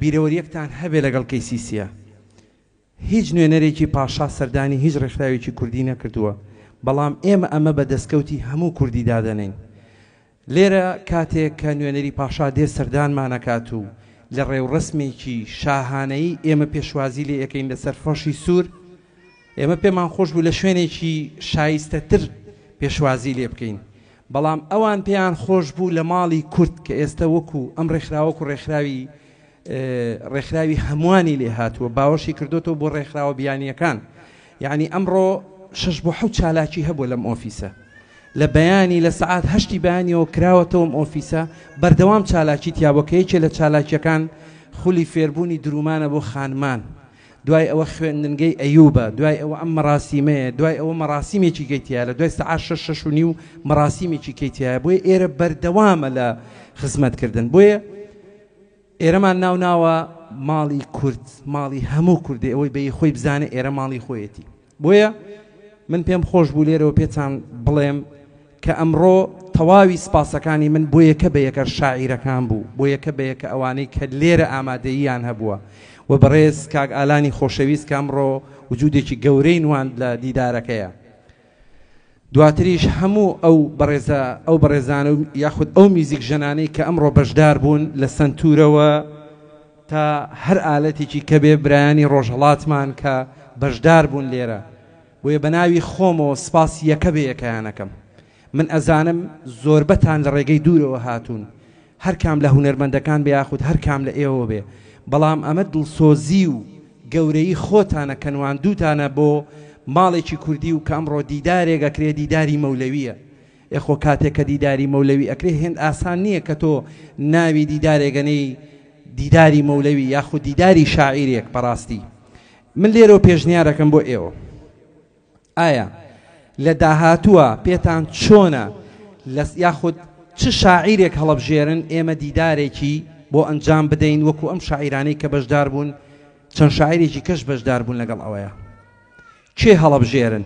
بیرەوەریەکتان هەبێ لەگەڵ کەیسیسیە. هیچ نوێنەرێکی پاشا سەردانی هیچ ڕێکخراوێکی کوردی نەکردووە، بەڵام ئێمە ئەمە بە دەستکەوتی هەموو کوردی دادەنێین. لێرە کاتێک کە نوێنەری پاشا دێ سەردانمان ئەکات و لە ڕێوڕەسمێکی شاهانەیی ئێمە پێشوازی لێ ئەکەین لەسەر فەرشی سوور، ئێمە پێمان خۆش بوو لە شوێنێکی شایستەتر پێشوازی لێ بکەین، بەڵام ئەوان پێیان خۆش بوو لە ماڵی کورد کە ئێستە وەکو ئەم ڕێکخراوە وەکو ڕێکخراوی ڕێکخراوی هەمووانی لێ هاتووە باوەشی کردۆتەوە بۆ ڕێکخراوە بیانییەکان یعنی ئەمڕۆ شەش بۆ حەوت چالاکی هەبووە لەم ئۆفیسە لە بەیانی لە سەعات هەشتی بەیانیەوە کراوەتەوە ئەم ئۆفیسە بەردەوام چالاکی تیابووە کە یەکێ لە چالاکیەکان خولی فێربوونی درومانە بۆ خانمان دوای ئەوە خوێندنگەی ئەیوبە دوای ئەوە ئەم مەراسیمەیە دوای ئەوە مەراسیمێکی کەی تیایە لە دوای سەعات شەش شەش و نیو مەراسیمێکی کەی تیایە بۆیە ئێرە بەردەوامە لە خزمەتکردن بۆیە ئێرەمان ناو ناوە ماڵی کورد، ماڵی هەموو کوردێ ئەوەی بە ی خۆی بزانێ ئێرە ماڵی خۆیەتی. بۆیە من پێم خۆش بوو لێرەوە پێتان بڵێم کە ئەمڕۆ تەواوی سپاسەکانی من بۆ یەکە بە یەکە شاعیرەکان بوو، بۆ یەکە بە یەکە ئەوانەی کە لێرە ئامادەییان هەبووە و بەڕێز کاک ئالانی خۆشەویست کە ئەمڕۆ وجودێکی گەورەی نواند لە دیدارەکەیا. دواتریش هەموو ئەو بەڕێزە ئەو بەڕێزانە و یاخود ئەو میوزیک ژەنانەی کە ئەمڕۆ بەشدار بوون لە سەنتورەوە تا هەر ئالەتێکی کە بێ برایانی ڕۆژهەڵاتمان کە بەشدار بوون لێرە بۆیە بە ناوی خۆمەوە سپاسی یەکە بە یەکەیان ئەکەم من ئەزانم زۆربەتان لە ڕێگەی دوورەوە هاتوون هەر کام لە هونەرمەندەکان بێ یاخود هەر کام لە ئێوە بێ بەڵام ئەمە دڵسۆزی و گەورەیی خۆتانە کە نواندووتانە بۆ ماڵێکی کوردی و کە ئەمڕۆ دیدارێک ئەکرێ دیداری مەولەویە ئێ خۆ کاتێک کە دیداری مەولەوی ئەکرێ هێند ئاسان نییە کە تۆ ناوی دیدارێک ئەنێی دیداری مەولەوی یاخود دیداری شاعیرێک بەڕاستی من لێرەوە پێشنیارەکەم بۆ ئێوە ئایا لە داهاتووە پێتان چۆنە لە یاخود چ شاعیرێک هەڵەبژێرن ئێمە دیدارێکی بۆ ئەنجام بدەین وەکو ئەم شاعیرانەی کە بەشدار بوون چەند شاعیرێکی کەش بەشدار بوون لەگەڵ ئەوەیە کێ هەڵەبژێرن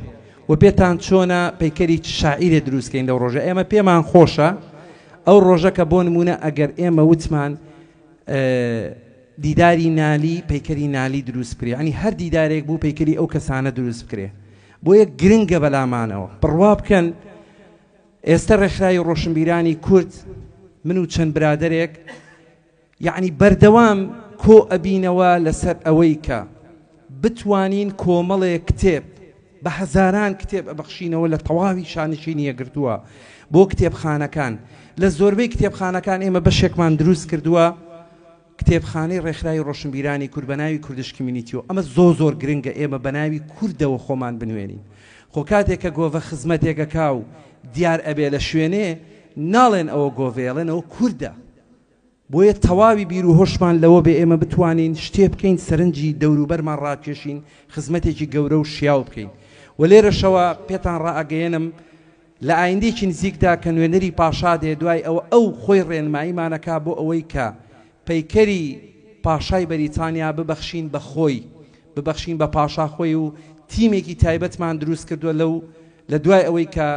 و پێتان چۆنە پەیکەری چ شاعیرێ دروستکەین لەو ڕۆژە ئێمە پێمان خۆشە ئەو ڕۆژە کە بۆ نمونە ئەگەر ئێمە وتمان دیداری نالی پەیکەری نالی دروست بکرێ یانی هەر دیدارێک بوو پەیکەری ئەو کەسانە دروست بکرێ بۆیە گرنگە بەلامانەوە بڕوا بکەن ئێستا ڕێکخراوی ڕۆشنبیرانی کورد من و چەند برادەرێک یعنی بەردەوام کۆ ئەبینەوە لەسەر ئەوەی کە بتوانین کۆمەڵێک کتێب بە هەزاران کتێب ئەبەخشینەوە لە تەواوی شانشینی یەکگرتووە بۆ کتێبخانەکان لە زۆربەی کتێبخانەکان ئێمە بەشێکمان دروست کردووە کتێبخانەی ڕێکخراوی ڕۆشنبیرانی کورد بە ناوی کوردش کمیونیتیەوە ئەمە زۆر زۆر گرنگە ئێمە بە ناوی کوردەوە خۆمان بنوێنین خۆ کاتێک کە گۆڤە خزمەتێک ئەکا و دیار ئەبێ لە شوێنێ ناڵێن ئەوە گۆڤەیە ئەڵێن ئەوە کوردە بۆیە تەواوی بیر و هۆشمان لەوە بێ ئێمە بتوانین شتێ بکەین سەرنجی دەوروبەرمان ڕابکێشین خزمەتێکی گەورە و شیاو بکەین و لێرەشەوە پێتان ڕائەگەیەنم لە ئایندەیەکی نزیکدا کە نوێنەری پاشا دێ دوای ئەوە ئەو خۆی ڕێنماییمان ئەکا بۆ ئەوەی کە پەیکەری پاشای بەریتانیا ببەخشین بە خۆی ببەخشین بە پاشا خۆی و تیمێکی تایبەتمان دروست کردووە لەو لە دوای ئەوەی کە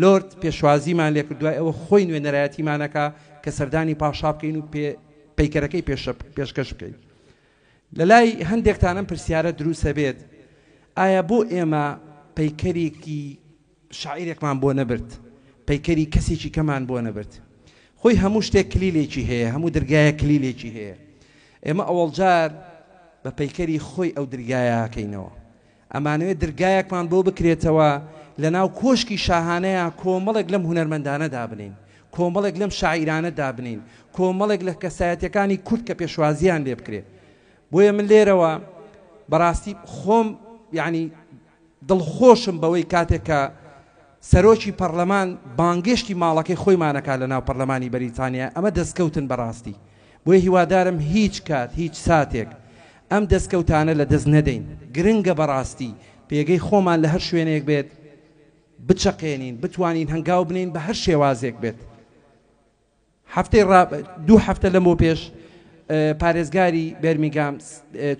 لۆرد پێشوازیمان لێکرد دوای ئەوە خۆی نوێنەرایەتیمان ئەکا کە سەردانی پاشا بکەین و پەیکەرەکەی پێشکەش بکەین. لە لای هەندێکتان ئەم پرسیارە دروست ئەبێت ئایا بۆ ئێمە پەیکەرێکی شاعیرێکمان بۆ نەبرد، پەیکەری کەسێکی کەمان بۆ نەبرد؟ خۆی هەموو شتێک کلیلێکی هەیە، هەموو درگایەک کلیلێکی هەیە. ئێمە ئەوەڵجار بە پەیکەری خۆی ئەو درگایە ئەکەینەوە. ئەمانەوێت درگایەکمان بۆ بکرێتەوە لەناو کۆشکی شاهانەیا کۆمەڵێک لەم هونەرمەندانە دابنێین، کۆمەڵێک لەم شاعیرانە دابنێین، کۆمەڵێک لە کەسایەتیەکانی کورد کە پێشوازیان لێ بکرێ. بۆیە من لێرەوە بەڕاستی خۆم یانی. دڵخۆشم بەوەی کاتێک کە سەرۆکی پەڕلەمان بانگێشتی ماڵەکەی خۆیمان ئەکات لەناو پەڕلەمانی بەریتانیا، ئەمە دەستکەوتن بەڕاستی، بۆیە هیوادارم هیچ کات هیچ ساتێک ئەم دەستکەوتانە لەدەست نەدەین، گرنگە بەڕاستی پێگەی خۆمان لە هەر شوێنێک بێت بچەقێنین، بتوانین هەنگاو بنێین بە هەر شێوازێک بێت. هەفتەی ڕا دوو هەفتە لەمەو پێش پارێزگاری بێرمینگام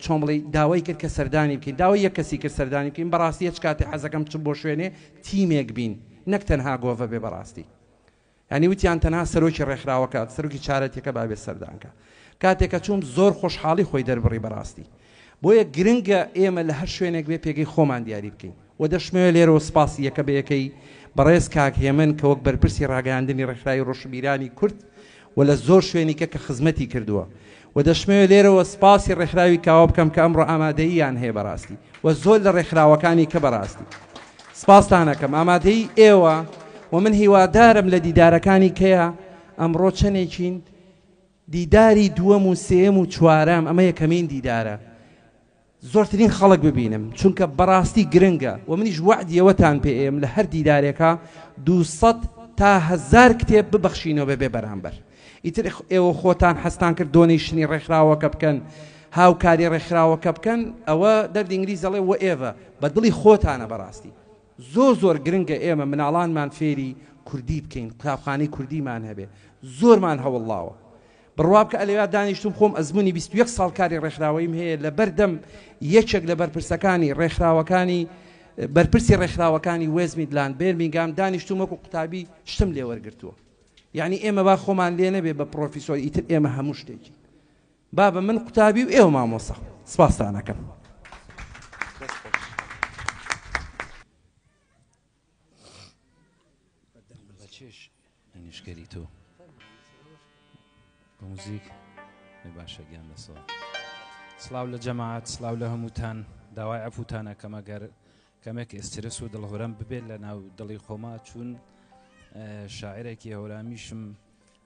چۆمڵی داوای کرد کە سەردانی بکەین داوای یەک کەسی کرد سەردانی بکەین بەڕاستی هەچ کاتێ حەزەکەم بچم بۆ شوێنێ تیمێک بین نەک تەنها گۆڤە بێ بەڕاستی یعنی وتیان تەنها سەرۆکی ڕێکخراوەکە سەرۆکی چارەتەکە با بێ سەردانکە کاتێک کە چووم زۆر خۆشحاڵی خۆی دەربڕی بەڕاستی بۆیە گرنگە ئێمە لە هەر شوێنێک بێ پێگەی خۆمان دیاری بکەین و دەشمەوێ لێرەوە سپاسی یەکە بە یەکەی بەڕێز کاک هێمن کە وەک بەرپرسی ڕاگەیاندنی ڕێکخراوی ڕۆشنبیرانی کورد و لە زۆر شوێنی کە کە خزمەتی کردووە و دەشمەوێ لێرەوە سپاسی ڕێکخراوی کاوە بکەم کە ئەمڕۆ ئامادەییان هەیە بەڕاستی و زۆر لە ڕێکخراوەکانی کە بەڕاستی سپاستان ئەکەم ئامادەیی ئێوە و من هیوادارم لە دیدارەکانی کەیە ئەمڕۆ چەنێکین دیداری دووەم و سێیەم و چوارەم، ئەمە یەکەمین دیدارە زۆرترین خەڵک ببینم، چونکە بەڕاستی گرنگە و منیش وەعدی ئەوەتان پێ ئەیەم لە هەر دیدارێکا 200 تا هەزار کتێب ببەخشینەوە بە بێ بەرامبەر. ئیتر ئێوە خۆتان حەزتان کرد donation ی ڕێکخراوەکە بکەن، هاوکاری ڕێکخراوەکە بکەن، ئەوە دەردی ئینگلیز ئەڵێ whatever، بە دڵی خۆتانە بەڕاستی. زۆر زۆر گرنگە ئێمە مناڵانمان فێری کوردی بکەین قوتابخانەی کوردیمان هەبێ زۆرمان هەوڵداوە بڕوا بکە ئەلەویا دانیشتوم خۆم ئەزمونی 21 ساڵ کاری ڕێکخراوەیم هەیە لە بەردەم یەکێک لە بەرپرسەکانی ڕێکخراوەکانی بەرپرسی ڕێکخراوەکانی وێست میدلاند بێرمینگام دانیشتوم وەکو قوتابی شتم لێ وەرگرتووە یعنی ئێمە با خۆمان لێ نەبێ بە پرۆفیسۆر ئیتر ئێمە هەموو شتێکی بابە من قوتابی و ئێوە مامۆستا سپاستان ئەکەم. نیشکەری تۆ بە موزیک باشە گیان دەسەوە سلااو لە جەماعەت سلااو لە هەمووتان داوای عفوتان ئەکەم ئەگەر کەمێک ئێسترس و دڵهورەم ببێت لە ناو دڵی خۆما چوون شاعرێکی هەورامیشم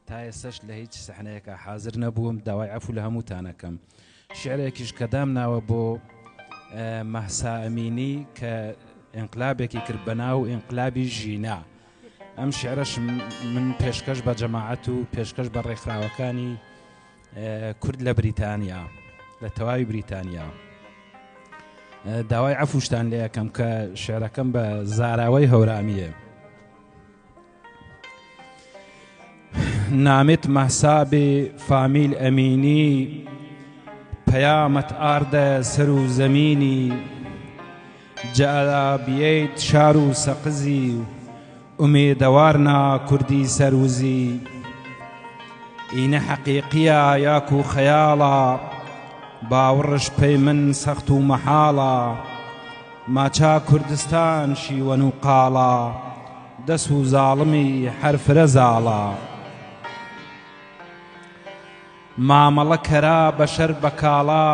تا ئێستەش لە هیچ سەحنەیەکا حازر نەبووم داوای عەفو لە هەمووتان ئەکەم شعرێکیش کە دامناوە بۆ مەهسا ئەمینی کە ئینقلابێکی کرد بە ناو ئینقلابی ژینا ئەم شعرەش من پێشکەش بە جەماعەت و پێشکەش بە ڕێکخراوەکانی کورد لە بریتانیا لە تەواوی بریتانیا داوای عەفوشتان لێ ئەکەم کە شعرەکەم بە زاراوەی هەورامیە نامت مەهسابێ فامیل ئەمینی پەیامەت ئاردە سەر و زەمینی جەئابیەیت شار و سەقزی و ئومێدەوارنا کوردی سەروزی ئینە حەقیقیە یاکو خەیاڵە باوڕش پەی من سەخت و مەحاڵە ماچا کوردستان شیوەن و قاڵە دەس و زاڵمی هەر فرە زاڵە. مامەڵە کەرا بەشەر بە کاڵا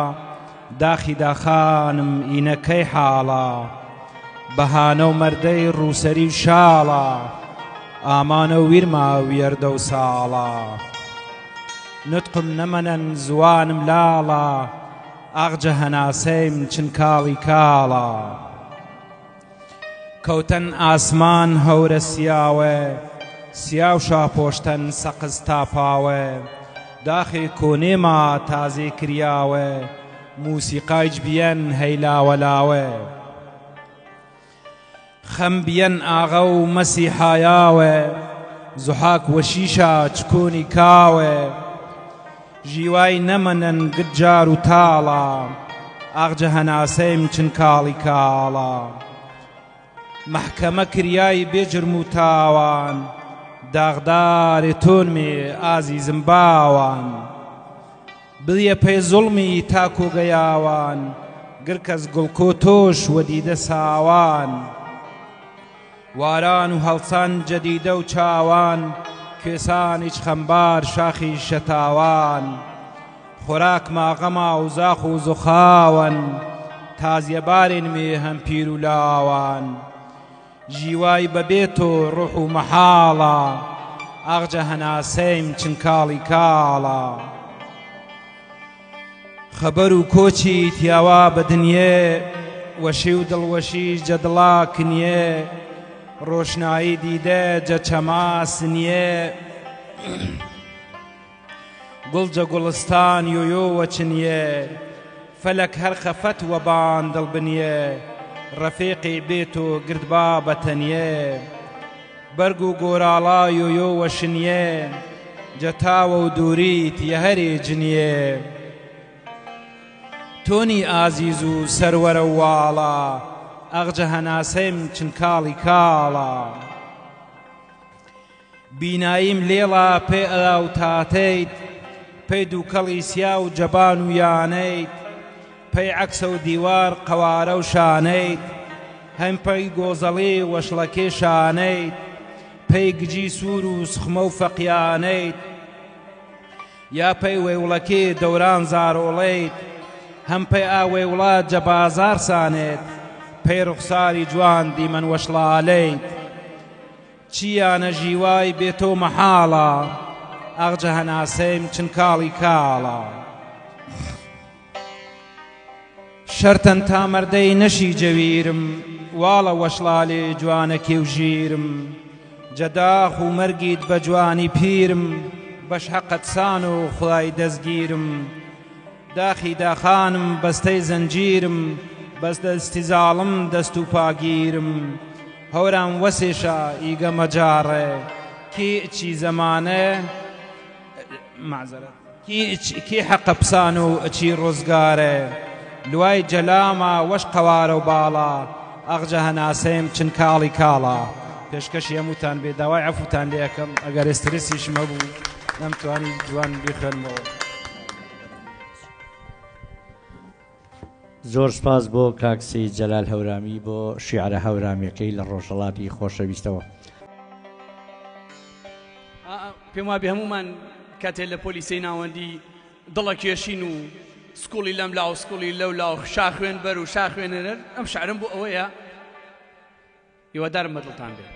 داخی داخانم ئینە کەی حاڵە بەهانە و مەردەی ڕووسەری و شاڵە ئامانە و ویرما ویەردە و ساڵە نوتقم نەمەنەن زوانم لاڵە ئاغجە هەناسەیم چن کاڵی کاڵە. کەوتەن ئاسمان هەورە سیاوە سیا و شاپۆشتەن سەقز تاپاوە داخێ کۆنێ ما تازێ کریاوە موسیقایج بیەن هەی لاوەلاوە خەم بیەن ئاغە و مەسیحایاوە زوحاک وەشیشا چکۆنی کاوە ژیوای نەمەنن گت جار و تاڵە ئاخجە هەناسەیم چن کاڵی کاڵە مەحکەمە کریای بێ جرم و تاوان داغدارێ تۆنمێ ئازیزم باوان بلیە پەی زوڵمی تا کۆگەیاوان گرکەس گوڵکۆ تۆش وە دیدە ساوان واران و هەڵسان جەدیدە و چاوان کوێسانیچ خەمبار شاخی شەتاوان خۆراک ماغەما و زاخ و زوخاوەن تازیە بارێن مێ هەم پیر و لاوان ژیوای بە بێ تۆ ڕوح و مەحاڵە ئاغجە هەناسەیم چنکاڵی کاڵە. خەبەر و کۆچی تیاوا بە دنیێ. وەشی و دڵوەشی جە دڵا کنیێ ڕۆشنایی دیدە جە چەما سنیێ گوڵ جە گوڵستان یۆیۆ وەچنیێ فەلەک هەر خەفەت وە بان دڵ بنیێ ڕەفیقی بێ تۆ گرد با بە تەنیێ بەرگ و گۆراڵا یۆیۆ وەشنیێ جە تاوە و دووریت یە هەرێ جنیێ. تۆنی ئازیز و سەروەرە و واڵا ئەغجە هەناسەیم چنکاڵی کاڵە. بیناییم لێڵە پێ ئەو تاتەیت پەی دووکەڵی سیا و جەبان و یانەیت پەی عەکسە و دیوار قەوارە و شانەیت هەم پەی گۆزەڵی وەشڵەکێ شانەیت پەی گجی سوور و سخمە و فەقیانەیت یا پەی وەیوڵەکێ دەوران زارۆڵەیت هەم پەی ئا وەیوڵە جە بازار سانێت پەی ڕوخساری جوان دیمەن وەشڵالەیت چیانە ژیوای بێ تۆ مەحاڵە ئاغجە هەناسەیم چنکاڵی کاڵە. شەرتەن تا مەردەی نەشی جەویرم واڵە وەشڵالێ جوانە کێو ژیرم جە داخ و مەرگیت بە جوانی پیرم بەش حەقت سان و خودای دەستگیرم داخی داخانم بەستەی زەنجیرم بەس دەستی زاڵم دەست و پاگیرم هەورام وەسێشا ئیگە مەجاڕێ کی چی زەمانێ مەعزەرەت کی کی حەقە پسان و چی ڕزگارێ لوای جەلاما وەش قەوارە و باڵا ئەغجە هەناسەیم چنکاڵی کاڵا پێشکەشی هەمووتان بێ داوای عەفوتان لێ ئەکەم ئەگەر ئێسترسیشم هەبوو نەمتوانی جوان بیخوێنمەوە. زۆر سپاس بۆ کاک سەید جەلال هەورامی بۆ شیعرە هەورامیەکەی لە ڕۆژهەڵاتی خۆشەویستەوە. پێم وابێ هەموومان کاتێ لە پۆلی سێی ناوەندی دڵەکێشین و سکوڵی لەم لا و سکوڵی لەو لا و شاخوێن بەر و شاخوێنەرەر ئەم شعرم بۆ ئەوەیە هیوادارم بەدڵتان بێ.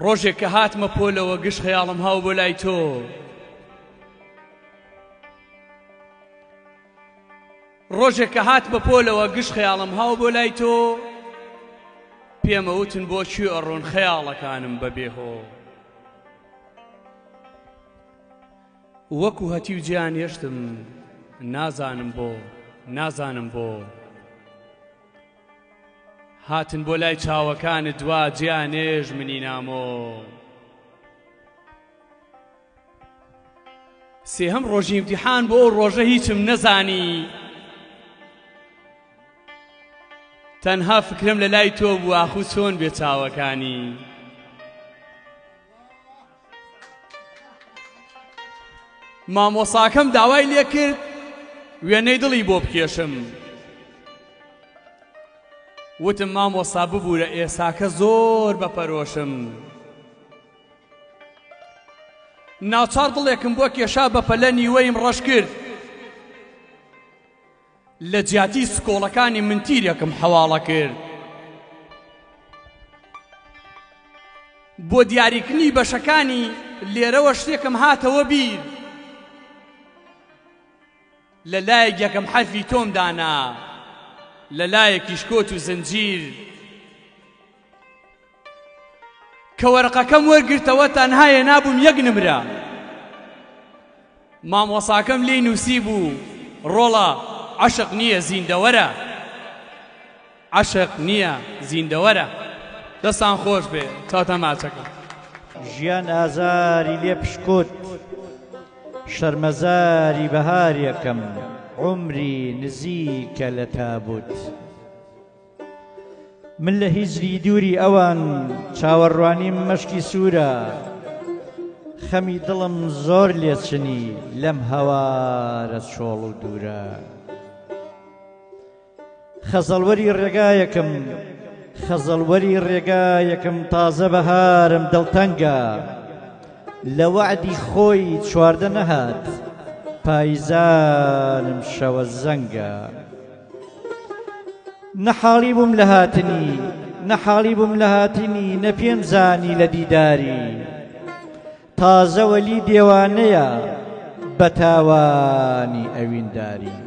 ڕۆژێک کە هاتمە پۆلەوە گشت خەیاڵم هاو بۆ لای تۆ ڕۆژێک کە هاتمە پۆلەوە گشت خەیاڵم هاو بۆ لای تۆ پێمەوتن بۆ کوێ ئەڕۆن خەیاڵەکانم بەبێ هۆ وەکو هەتیو جێیان هێشتم نازانم بۆ نازانم بۆ هاتن بۆ لای چاوەکانت دوا جیا نێژ منی نامۆ. سێهەم ڕۆژی ئیمتیحان بۆ ئەو ڕۆژە هیچم نەزانی تەنها فکرم لە لای تۆ بوو ئاخو چۆن بێ چاوەکانی. مامۆساکەم داوای لێ کرد وێنەی دڵی بۆ بکێشم وتم مامۆستا ببوورە ئێساکە زۆر بە پەرۆشم ناچار دڵێکم بۆ کێشا بە پەلە نیوەیم ڕەش کرد لە جیاتی سکۆڵەکانی من تیرێکم حەواڵە کرد. بۆ دیاریکردنی بەشەکانی لێرەوە شتێکم هاتەوە بیر. لە لایەک یەکەم حەرفی تۆم دانا، لە لایەکیش کۆت و زنجیر. کە وەرقەکەم وەرگرتەوە تەنها هێنابووم یەک نمرە. مامۆساکەم لێی نووسیبوو، ڕۆڵە عەشق نییە زیندەوەرە. عەشق نییە زیندەوەرە. دەستان خۆش بێ چاوتان ماچەکەم. ژیان ئازاری لێ پشکوت شەرمەزاری بەهارێکم عومری نزیکە لە تابوت. من لە هیجری دووری ئەوان چاوەڕوانیم مەشکی سوورە خەمی دڵم زۆر لێچنی لەم هەوارە چۆڵ و دوورە خەزەڵوەری ڕێگایەکم خەزەڵوەری ڕێگایەکم تازە بەهارم دڵتەنگە لە وەعدی خۆی 14 نەهات پایزانم شەوە زەنگە نە حاڵی بووم لە هاتنی نە حاڵی بووم لە هاتنی نە پێم زانی لە دیداری تازە وەلی دێوانەیە بە تاوانی ئەوینداری.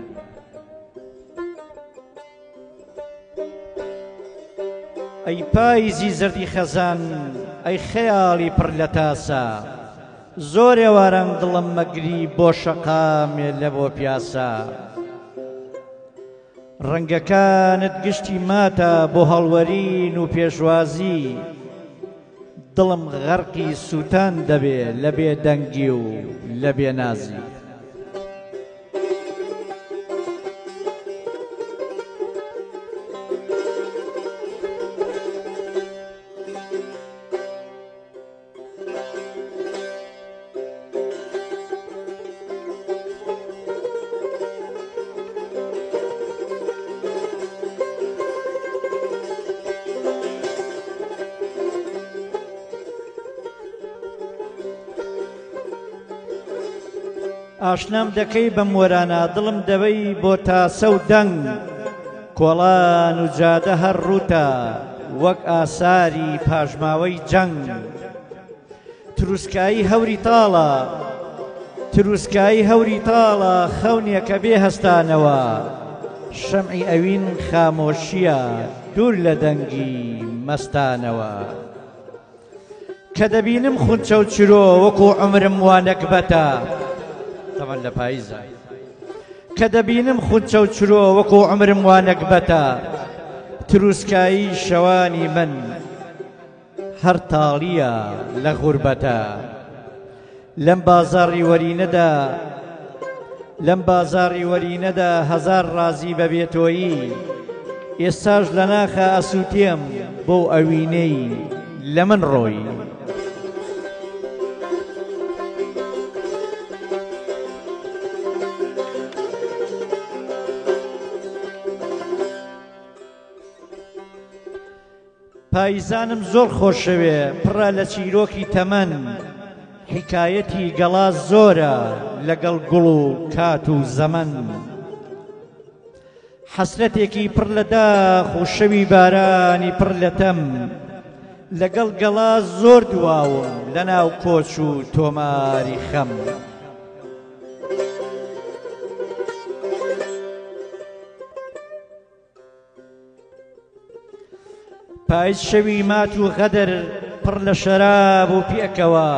ئەی پایزی زەردی خەزان، ئەی خەیاڵی پڕ لە تاسە، زۆر ئێواران دڵم مەگری بۆ شەقامێ لە بۆ پیاسە. ڕەنگەکانت گشتی ماتە بۆ هەڵوەرین و پێشوازی، دڵم غەرقی سووتان دەبێ لە بێدەنگی و لە بێنازی. ئاشنام دەکەی بەم وەرانە دڵم دەبەی بۆ تاسە و دەنگ کۆڵان و جادە هەر ڕووتە وەک ئاساری پاشماوەی جەنگ تروسکایی هەوری تاڵە تروسکایی هەوری تاڵە خەونێکە بێ هەستانەوە شەمعی ئەوین خامۆشیە دوور لە دەنگی مەستانەوە کە دەبینم خونچە و چرۆ وەکو عومرم وا نەگبەتە تەمەن لە پاییزە کە دەبینم خونچە و چرۆ وەکو عومرم وا نەگبەتە تروسکایی شەوانی من هەر تاڵییە لە غوربەتە لەم بازاڕی وەرینەدا لەم بازاڕی وەرینەدا هەزار ڕازی بە بێتۆیی ئێستاش لە ناخا ئەسووتێم بۆ ئەوینەی لە من ڕۆی. پایزانم زۆر خۆشەوێ پڕە لە چیرۆکی تەمەن حیکایەتی گەڵا زۆرە لەگەڵ گوڵ و کات و زەمەن حەسرەتێکی پڕ لە داخ و شەوی بارانی پڕ لە تەم لەگەڵ گەڵا زۆر دواوم لەناو کۆچ و تۆماری خەم. پایز شەوی مات و غەدر پڕ لە شەراب و پێکەوە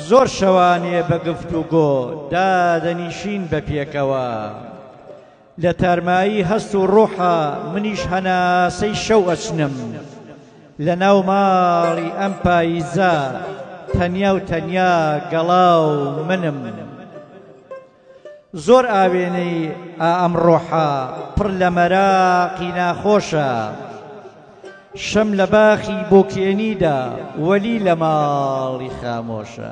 زۆر شەوانێ بە گفت و گۆ دادەنیشین بە پێکەوە لە تارمایی هەست و ڕۆحە منیش هەناسەی شەو ئەچنم لە ناو ماڵی ئەم پاییزە تەنیا و تەنیا گەڵا و منم. زۆر ئاوێنەی ئا ئەم ڕۆحە پڕ لە مەراقی ناخۆشە شەم لە باخی بۆکێنیدا وەلی لە ماڵی خامۆشە.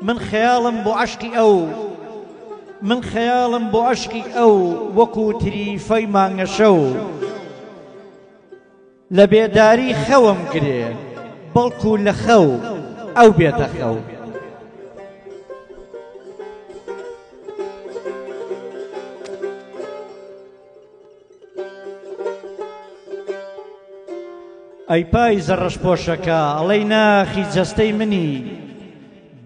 من خەیاڵم بۆ عەشقی ئەو من خەیاڵم بۆ عەشقی ئەو وەکوو تریفەی مانگەشەو لە بێداری خەوم گرێ بەڵکو لە خەو ئەو بێتە خەو. ئەی پایزە ڕەشپۆشەکە ئەڵێی ناخی جەستەی منی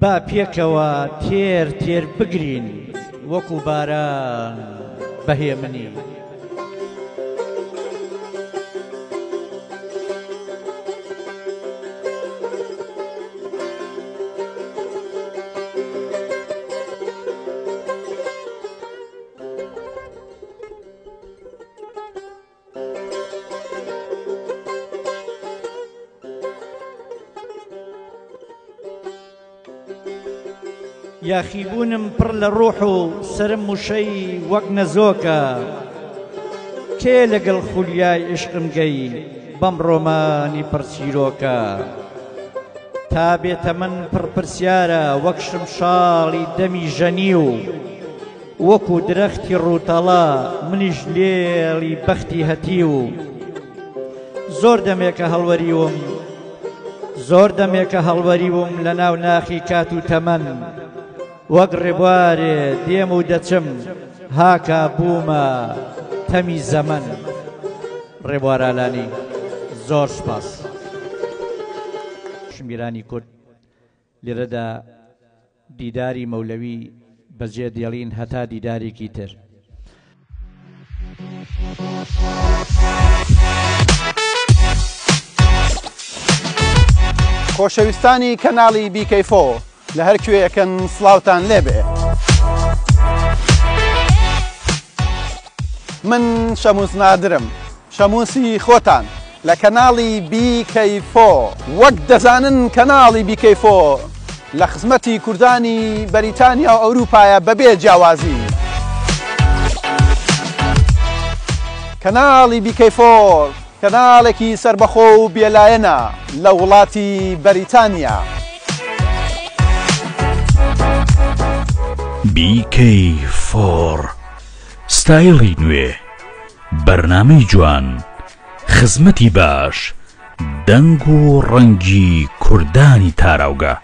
با پێکەوە تێر تێر بگرین وەکو باران بە هێمنی. یاخیبوونم پڕ لە ڕۆح و سەرم وشەی وەک نەزۆکە کێ لەگەڵ خولیای عیشقم گەی بەم ڕۆمانی پڕ چیرۆکە تا بێتە من پڕ پرسیارە وەک شمشاڵی دەمی ژەنیو وەکو درەختی ڕووتەڵە منیش لێڵی بەختی هەتیو زۆر دەمێکە هەڵوەریوم زۆر دەمێکە هەڵوەریوم لە ناو ناخی کات و تەمەن وەک ڕێبوارێ دێم و دەچم هاکا بوومە تەمی زەمەن ڕێبوارالانی زۆر سپاس. شمیرانی کورد لێرەدا. دیداری مەولەوی بەجێ دێڵین هەتا دیدارێکی تر. خۆشەویستانی کەناڵی بیکەیفۆ لە هەر کوێیەکەن سڵاوتان لێبێ. من شەموس نادرم شەموسی خۆتان لە کەناڵی BK4. وەک دەزانن کەناڵی BK4 لە خزمەتی کوردانی بەریتانیا و ئەوروپایە بەبێ جیاوازی. کەناڵی BK4 کەناڵێکی سەربەخۆ و بێلایەنە لە وڵاتی بەریتانیا. BK4 ستایڵی نوێ، بەرنامەی جوان، خزمەتی باش، دەنگ و ڕەنگی کوردانی تاراوگە.